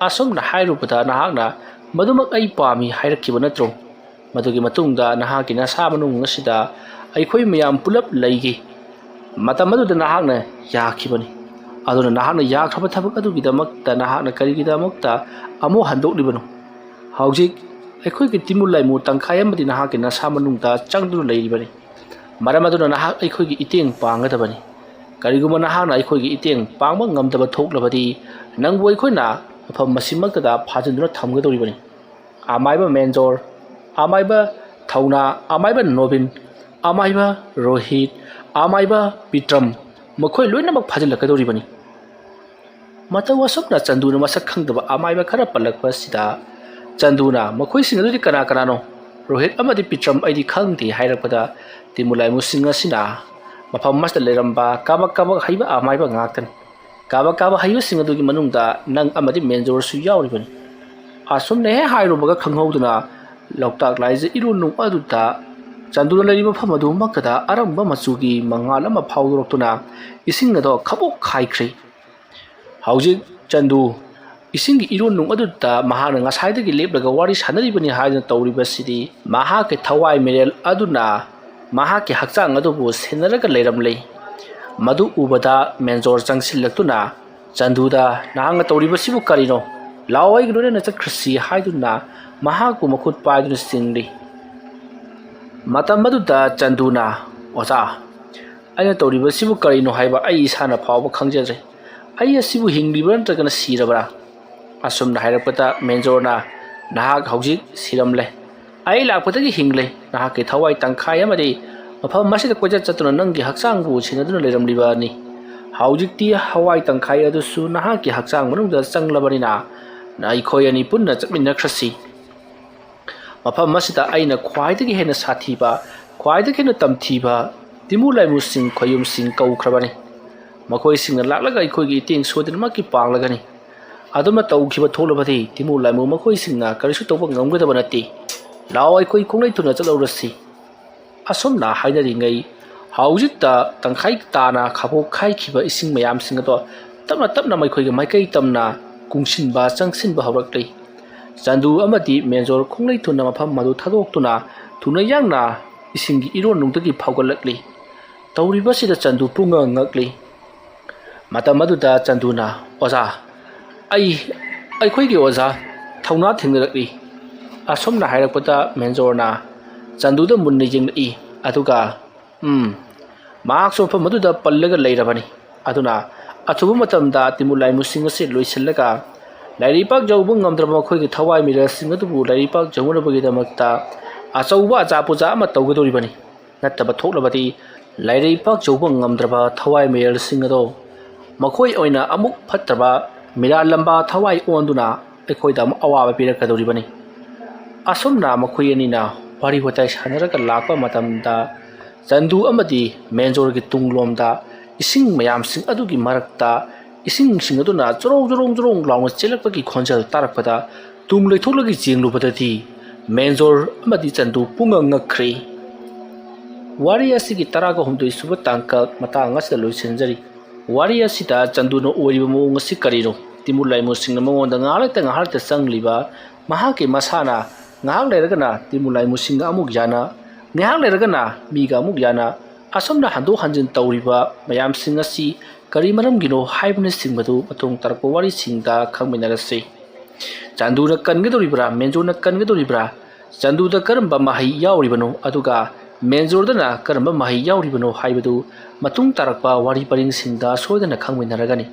ꯑꯁꯨꯝꯅ ꯍꯥꯏꯔꯨꯕꯗ ꯅꯍꯥꯛꯅ "ꯃꯗꯨꯃꯛ ꯑꯩ ꯄꯥꯝꯃꯤ" ꯍꯥꯏꯔꯛꯈꯤꯕ ꯅꯠꯇ꯭ꯔꯣ? ꯃꯗꯨꯒꯤ ꯃꯇꯨꯡꯗ ꯅꯍꯥꯛꯀꯤ ꯅꯁꯥ ꯃꯅꯨꯡ ꯑꯁꯤꯗ ꯑꯩꯈꯣꯏ ꯃꯌꯥꯝ ꯄꯨꯂꯞ ꯂꯩꯈꯤ꯫ ꯃꯇꯝ ꯑꯗꯨꯗ ꯅꯍꯥꯛꯅ ꯌꯥꯈꯤꯕꯅꯤ꯫ ꯑꯗꯨꯅ ꯅꯍꯥꯛꯅ ꯌꯥꯈ꯭ꯔꯕ ꯊꯕꯛ ꯑꯗꯨꯒꯤꯗꯃꯛꯇ ꯅꯍꯥꯛꯅ ꯀꯔꯤꯒꯤꯗꯃꯛꯇ ꯑꯃꯨꯛ ꯍꯟꯗꯣꯛꯂꯤꯕꯅꯣ? ꯍꯧꯖꯤꯛ ꯑꯩꯈꯣꯏꯒꯤ ꯇꯤꯃꯨ ꯂꯥꯏꯃꯨ ꯇꯪꯈꯥꯏ ꯑꯃꯗꯤ ꯅꯍꯥꯛꯀꯤ ꯅꯁꯥ ꯃꯅꯨꯡꯗ ꯆꯪꯗꯨꯅ ꯂꯩꯔꯤꯕꯅꯤ꯫ ꯃꯔꯝ ꯑꯗꯨꯅ ꯅꯍꯥꯛ ꯑꯩꯈꯣꯏꯒꯤ ꯏꯇꯦꯡ ꯄꯥꯡꯒꯗꯕꯅꯤ꯫ ꯀꯔꯤꯒꯨꯝꯕ ꯅꯍꯥꯛꯅ ꯑꯩꯈꯣꯏꯒꯤ ꯏꯇꯦꯡ ꯄꯥꯡꯕ ꯉꯝꯗꯕ ꯊꯣꯛꯂꯕꯗꯤ, ꯅꯪꯕꯨ ꯑꯩꯈꯣꯏꯅ ꯃꯐꯝ ꯑꯁꯤꯃꯛꯇꯗ ꯐꯥꯖꯤꯟꯗꯨꯅ ꯊꯝꯒꯗꯧꯔꯤꯕꯅꯤ꯫ ꯑꯃꯥꯏꯕ ꯃꯦꯟꯖꯣꯔ, ꯑꯃꯥꯏꯕ ꯊꯧꯅꯥ, ꯑꯃꯥꯏꯕ ꯅꯣꯕꯤꯟ, ꯑꯃꯥꯏꯕ ꯔꯣꯍꯤꯠ, ꯑꯃꯥꯏꯕ ꯕꯤꯇ꯭ꯔꯝ, ꯃꯈꯣꯏ ꯂꯣꯏꯅꯃꯛ ꯐꯥꯖꯤꯜꯂꯛꯀꯗꯧꯔꯤꯕꯅꯤ꯫ ꯃꯇꯧ ꯑꯁꯨꯝꯅ ꯆꯟꯗꯨꯅ ꯃꯁꯛ ꯈꯪꯗꯕ ꯑꯃꯥꯏꯕ ꯈꯔ ꯄꯜꯂꯛꯄ ꯑꯁꯤꯗ ꯆꯟꯗꯨꯅ "ꯃꯈꯣꯏꯁꯤꯡ ꯑꯗꯨꯗꯤ ꯀꯅꯥ ꯀꯅꯥꯅꯣ? ꯔꯣꯍꯤꯠ ꯑꯃꯗꯤ ꯕꯤꯇ꯭ꯔꯝ ꯑꯩꯗꯤ ꯈꯪꯗꯦ" ꯍꯥꯏꯔꯛꯄꯗ, ꯇꯤꯃꯨ ꯂꯥꯏꯃꯨꯁꯤꯡ ꯑꯁꯤꯅ ꯃꯐꯝ ꯑꯃꯁꯤꯗ ꯂꯩꯔꯝꯕ ꯀꯥꯕꯛ ꯀꯥꯕꯛ ꯍꯩꯕ ꯑꯃꯥꯏꯕ ꯉꯥꯛꯇꯅꯤ꯫ ꯀꯥꯕꯛ ꯀꯥꯕꯛ ꯍꯩꯕꯁꯤꯡ ꯑꯗꯨꯒꯤ ꯃꯅꯨꯡꯗ ꯅꯪ ꯑꯃꯗꯤ ꯃꯦꯟꯖꯣꯔꯁꯨ ꯌꯥꯎꯔꯤꯕꯅꯤ꯫ ꯑꯁꯨꯝꯅ ꯍꯦꯛ ꯍꯥꯏꯔꯨꯕꯒ ꯈꯪꯍꯧꯗꯅ ꯂꯣꯛꯇꯥꯛ ꯂꯥꯏꯖ ꯏꯔꯨ ꯅꯨꯡ ꯑꯗꯨꯗ ꯆꯟꯗꯨꯅ ꯂꯩꯔꯤꯕ ꯃꯐꯝ ꯑꯗꯨꯃꯛꯇꯗ ꯑꯔꯪꯕ ꯃꯆꯨꯒꯤ ꯃꯉꯥꯜ ꯑꯃ ꯐꯥꯎꯗꯣꯔꯛꯇꯨꯅ ꯏꯁꯤꯡ ꯑꯗꯣ ꯈꯕꯨꯛ ꯈꯥꯏꯈ꯭ꯔꯦ꯫ ꯍꯧꯖꯤꯛ ꯆꯟꯗꯨ ꯏꯁꯤꯡꯒꯤ ꯏꯔꯣꯟ ꯅꯨꯡ ꯑꯗꯨꯗ ꯃꯍꯥꯛꯅ ꯉꯁꯥꯏꯗꯒꯤ ꯂꯦꯞꯂꯒ ꯋꯥꯔꯤ ꯁꯥꯟꯅꯔꯤꯕꯅꯤ ꯍꯥꯏꯗꯨꯅ ꯇꯧꯔꯤꯕꯁꯤꯗꯤ ꯃꯍꯥꯛꯀꯤ ꯊꯋꯥꯏ ꯃꯤꯔꯦꯜ ꯑꯗꯨꯅ ꯃꯍꯥꯛꯀꯤ ꯍꯛꯆꯥꯡ ꯑꯗꯨꯕꯨ ꯁꯦꯟꯅꯔꯒ ꯂꯩꯔꯝꯂꯦ꯫ ꯃꯗꯨ ꯎꯕꯗ ꯃꯦꯟꯖꯣꯔ ꯆꯪꯁꯤꯜꯂꯛꯇꯨꯅ ꯆꯟꯗꯨꯗ "ꯅꯍꯥꯛꯅ ꯇꯧꯔꯤꯕꯁꯤꯕꯨ ꯀꯔꯤꯅꯣ? ꯂꯥꯛꯑꯣ, ꯑꯩꯒ ꯂꯣꯏꯅꯅ ꯆꯠꯈ꯭ꯔꯁꯤ" ꯍꯥꯏꯗꯨꯅ ꯃꯍꯥꯛꯄꯨ ꯃꯈꯨꯠ ꯄꯥꯏꯗꯨꯅ ꯆꯤꯡꯂꯤ꯫ ꯃꯇꯝ ꯑꯗꯨꯗ ꯆꯟꯗꯨꯅ, "ꯑꯣꯖꯥ, ꯑꯩꯅ ꯇꯧꯔꯤꯕꯁꯤꯕꯨ ꯀꯔꯤꯅꯣ ꯍꯥꯏꯕ ꯑꯩ ꯏꯁꯥꯅ ꯐꯥꯎꯕ ꯈꯪꯖꯗ꯭ꯔꯦ꯫ ꯑꯩ ꯑꯁꯤꯕꯨ ꯍꯤꯡꯂꯤꯕ꯭ꯔꯥ ꯅꯠꯇ꯭ꯔꯒꯅ ꯁꯤꯔꯕ꯭ꯔꯥ?" ꯑꯁꯨꯝꯅ ꯍꯥꯏꯔꯛꯄꯗ ꯃꯦꯟꯖꯣꯔꯅ, "ꯅꯍꯥꯛ ꯍꯧꯖꯤꯛ ꯁꯤꯔꯝꯂꯦ꯫ ꯑꯩ ꯂꯥꯛꯄꯗꯒꯤ ꯍꯤꯡꯂꯦ꯫ ꯅꯍꯥꯛꯀꯤ ꯊꯋꯥꯏ ꯇꯪꯈꯥꯏ ꯑꯃꯗꯤ ꯃꯐꯝ ꯑꯁꯤꯗ ꯀꯣꯏꯆꯠ ꯆꯠꯇꯨꯅ ꯅꯪꯒꯤ ꯍꯛꯆꯥꯡꯕꯨ ꯁꯦꯟꯅꯗꯨꯅ ꯂꯩꯔꯝꯂꯤꯕꯅꯤ꯫ ꯍꯧꯖꯤꯛꯇꯤ ꯊꯋꯥꯏ ꯇꯪꯈꯥꯏ ꯑꯗꯨꯁꯨ ꯅꯍꯥꯛꯀꯤ ꯍꯛꯆꯥꯡ ꯃꯅꯨꯡꯗ ꯆꯪꯂꯕꯅꯤꯅ ꯑꯩꯈꯣꯏ ꯑꯅꯤ ꯄꯨꯟꯅ ꯆꯠꯃꯤꯟꯅꯈ꯭ꯔꯁꯤ꯫ ꯃꯐꯝ ꯑꯁꯤꯗ ꯑꯩꯅ ꯈ꯭ꯋꯥꯏꯗꯒꯤ ꯍꯦꯟꯅ ꯁꯥꯊꯤꯕ, ꯈ꯭ꯋꯥꯏꯗꯒꯤ ꯍꯦꯟꯅ ꯇꯝꯊꯤꯕ ꯇꯤꯃꯨ ꯂꯥꯏꯃꯨꯁꯤꯡ ꯈꯣꯌꯨꯝꯁꯤꯡ ꯀꯧꯈ꯭ꯔꯕꯅꯤ꯫ ꯃꯈꯣꯏꯁꯤꯡꯅ ꯂꯥꯛꯂꯒ ꯑꯩꯈꯣꯏꯒꯤ ꯏꯇꯦꯡ ꯁꯣꯏꯗꯅꯃꯛꯀꯤ ꯄꯥꯡꯂꯒꯅꯤ꯫ ꯑꯗꯨꯝꯅ ꯇꯧꯈꯤꯕ ꯊꯣꯛꯂꯕꯗꯤ ꯇꯤꯃꯨ ꯂꯥꯏꯃꯨ ꯃꯈꯣꯏꯁꯤꯡꯅ ꯀꯔꯤꯁꯨ ꯇꯧꯕ ꯉꯝꯒꯗꯕ ꯅꯠꯇꯦ꯫ ꯂꯥꯛꯑꯣ, ꯑꯩꯈꯣꯏ ꯈꯣꯡꯂꯩ ꯊꯨꯅ ꯆꯠꯍꯧꯔꯁꯤ꯫" ꯑꯁꯨꯝꯅ ꯍꯥꯏꯅꯔꯤꯉꯩ ꯍꯧꯖꯤꯛꯇ ꯇꯪꯈꯥꯏ ꯇꯥꯅ ꯈꯥꯕꯣꯛ ꯈꯥꯏꯈꯤꯕ ꯏꯁꯤꯡ ꯃꯌꯥꯝꯁꯤꯡ ꯑꯗꯣ ꯇꯞꯅ ꯇꯞꯅ ꯃꯈꯣꯏꯒꯤ ꯃꯥꯏꯀꯩ ꯇꯝꯅ ꯀꯨꯡꯁꯤꯟꯕ ꯆꯪꯁꯤꯟꯕ ꯍꯧꯔꯛꯂꯤ꯫ ꯆꯥꯟꯗꯨ ꯑꯃꯗꯤ ꯃꯦꯟꯖꯣꯔ ꯈꯣꯡꯂꯩ ꯊꯨꯅ ꯃꯐꯝ ꯑꯗꯨ ꯊꯥꯗꯣꯛꯇꯨꯅ ꯊꯨꯅ ꯌꯥꯡꯅ ꯏꯁꯤꯡꯒꯤ ꯏꯔꯣꯟꯅꯨꯡꯗꯒꯤ ꯐꯥꯎꯒꯠꯂꯛꯂꯤ꯫ ꯇꯧꯔꯤꯕꯁꯤꯗ ꯆꯥꯟꯗꯨ ꯄꯨꯡꯉꯛ ꯉꯛꯂꯤ꯫ ꯃꯇꯝ ꯑꯗꯨꯗ ꯆꯥꯟꯗꯨꯅ, "ꯑꯣꯖꯥ, ꯑꯩ, ꯑꯩꯈꯣꯏꯒꯤ ꯑꯣꯖꯥ ꯊꯧꯅꯥ ꯊꯦꯡꯅꯔꯛꯂꯤ꯫" ꯑꯁꯨꯝꯅ ꯍꯥꯏꯔꯛꯄꯗ ꯃꯦꯟꯖꯣꯔꯅ ꯆꯥꯟꯗꯨꯗ ꯃꯨꯟꯅ ꯌꯦꯡꯂꯛꯏ꯫ ꯑꯗꯨꯒ, "ꯎꯝ, ꯃꯍꯥꯛꯁꯨ ꯃꯐꯝ ꯑꯗꯨꯗ ꯄꯜꯂꯒ ꯂꯩꯔꯕꯅꯤ꯫ ꯑꯗꯨꯅ ꯑꯊꯨꯕ ꯃꯇꯝꯗ ꯇꯤꯃꯨ ꯂꯥꯏꯃꯨꯁꯤꯡ ꯑꯁꯤ ꯂꯣꯏꯁꯤꯜꯂꯒ ꯂꯥꯏꯔꯩꯄꯥꯛ ꯌꯧꯕ ꯉꯝꯗ꯭ꯔꯕ ꯃꯈꯣꯏꯒꯤ ꯊꯋꯥꯏ ꯃꯤꯔꯦꯜꯁꯤꯡ ꯑꯗꯨꯕꯨ ꯂꯥꯏꯔꯩꯄꯥꯛ ꯌꯧꯅꯕꯒꯤꯗꯃꯛꯇ ꯑꯆꯧꯕ ꯑꯆꯥ ꯄꯨꯖꯥ ꯑꯃ ꯇꯧꯒꯗꯧꯔꯤꯕꯅꯤ꯫ ꯅꯠꯇꯕ ꯊꯣꯛꯂꯕꯗꯤ ꯂꯥꯏꯔꯩꯄꯥꯛ ꯌꯧꯕ ꯉꯝꯗ꯭ꯔꯕ ꯊꯋꯥꯏ ꯃꯤꯔꯦꯜꯁꯤꯡ ꯑꯗꯣ ꯃꯈꯣꯏ ꯑꯣꯏꯅ ꯑꯃꯨꯛ ꯐꯠꯇ꯭ꯔꯕ ꯃꯤꯔꯥꯜꯂꯝꯕ ꯊꯋꯥꯏ ꯑꯣꯟꯗꯨꯅ ꯑꯩꯈꯣꯏꯗ ꯑꯃꯨꯛ ꯑꯋꯥꯕ ꯄꯤꯔꯛꯀꯗꯧꯔꯤꯕꯅꯤ꯫" ꯑꯁꯨꯝꯅ ꯃꯈꯣꯏ ꯑꯅꯤꯅ ꯋꯥꯔꯤ ꯋꯥꯇꯥꯏ ꯁꯥꯟꯅꯔꯒ ꯂꯥꯛꯄ ꯃꯇꯝꯗ ꯆꯟꯗꯨ ꯑꯃꯗꯤ ꯃꯦꯟꯖꯣꯔꯒꯤ ꯇꯨꯡꯂꯣꯝꯗ ꯏꯁꯤꯡ ꯃꯌꯥꯝꯁꯤꯡ ꯑꯗꯨꯒꯤ ꯃꯔꯛꯇ ꯏꯁꯤꯡꯁꯤꯡ ꯑꯗꯨꯅ ꯆꯣꯔꯣꯡ ꯆꯣꯔꯣꯡ ꯆꯣꯔꯣꯡ ꯂꯥꯎꯅ ꯆꯦꯜꯂꯛꯄꯒꯤ ꯈꯣꯟꯖꯦꯜ ꯇꯥꯔꯛꯄꯗ ꯇꯨꯡ ꯂꯩꯊꯣꯛꯂꯒ ꯌꯦꯡꯂꯨꯕꯗꯗꯤ ꯃꯦꯟꯖꯣꯔ ꯑꯃꯗꯤ ꯆꯟꯗꯨ ꯄꯨꯡꯉꯛ ꯉꯛꯈ꯭ꯔꯦ꯫ ꯋꯥꯔꯤ ꯑꯁꯤꯒꯤ ꯇꯔꯥꯒ ꯍꯨꯝꯗꯣꯏ ꯁꯨꯕ ꯇꯥꯡꯀꯛ ꯃꯇꯥꯡ ꯑꯁꯤꯗ ꯂꯣꯏꯁꯤꯟꯖꯔꯤ꯫ ꯋꯥꯔꯤ ꯑꯁꯤꯗ ꯆꯟꯗꯨꯅ ꯑꯣꯏꯔꯤꯕ ꯃꯑꯣꯡ ꯑꯁꯤ ꯀꯔꯤꯅꯣ? ꯇꯤꯃꯨ ꯂꯥꯏꯃꯨꯁꯤꯡꯅ ꯃꯉꯣꯟꯗ ꯉꯥꯏꯍꯥꯛ ꯂꯩꯇ ꯉꯥꯏꯍꯥꯛ ꯂꯩꯇ ꯆꯪꯂꯤꯕ ꯃꯍꯥꯛꯀꯤ ꯃꯁꯥꯅ ꯉꯥꯏꯍꯥꯛ ꯂꯩꯔꯒꯅ ꯇꯤꯃꯨ ꯂꯥꯏꯃꯨꯁꯤꯡꯒ ꯑꯃꯨꯛ ꯌꯥꯅ, ꯉꯥꯏꯍꯥꯛ ꯂꯩꯔꯒꯅ ꯃꯤꯒ ꯑꯃꯨꯛ ꯌꯥꯅ, ꯑꯁꯨꯝꯅ ꯍꯟꯗꯣꯛ ꯍꯟꯖꯤꯟ ꯇꯧꯔꯤꯕ ꯃꯌꯥꯝꯁꯤꯡ ꯑꯁꯤ ꯀꯔꯤ ꯃꯔꯝꯒꯤꯅꯣ ꯍꯥꯏꯕꯅꯆꯤꯡꯕꯗꯨ ꯃꯇꯨꯡ ꯇꯥꯔꯛꯄ ꯋꯥꯔꯤꯁꯤꯡꯗ ꯈꯪꯃꯤꯟꯅꯔꯁꯤ꯫ ꯆꯥꯟꯗꯨꯅ ꯀꯟꯒꯗꯧꯔꯤꯕ꯭ꯔꯥ, ꯃꯦꯟꯖꯣꯔꯅ ꯀꯟꯒꯗꯧꯔꯤꯕ꯭ꯔꯥ? ꯆꯥꯟꯗꯨꯗ ꯀꯔꯝꯕ ꯃꯍꯩ ꯌꯥꯎꯔꯤꯕꯅꯣ? ꯑꯗꯨꯒ ꯃꯦꯟꯖꯣꯔꯗꯅ ꯀꯔꯝꯕ ꯃꯍꯩ ꯌꯥꯎꯔꯤꯕꯅꯣ ꯍꯥꯏꯕꯗꯨ ꯃꯇꯨꯡ ꯇꯥꯔꯛꯄ ꯋꯥꯔꯤ ꯄꯔꯤꯡꯁꯤꯡꯗ ꯁꯣꯏꯗꯅ ꯈꯪꯃꯤꯟꯅꯔꯒꯅꯤ꯫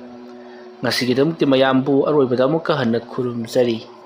ꯉꯁꯤꯒꯤꯗꯃꯛꯇꯤ ꯃꯌꯥꯝꯕꯨ ꯑꯔꯣꯏꯕꯗ ꯑꯃꯨꯛꯀ ꯍꯟꯅ ꯈꯨꯔꯨꯝꯖꯔꯤ꯫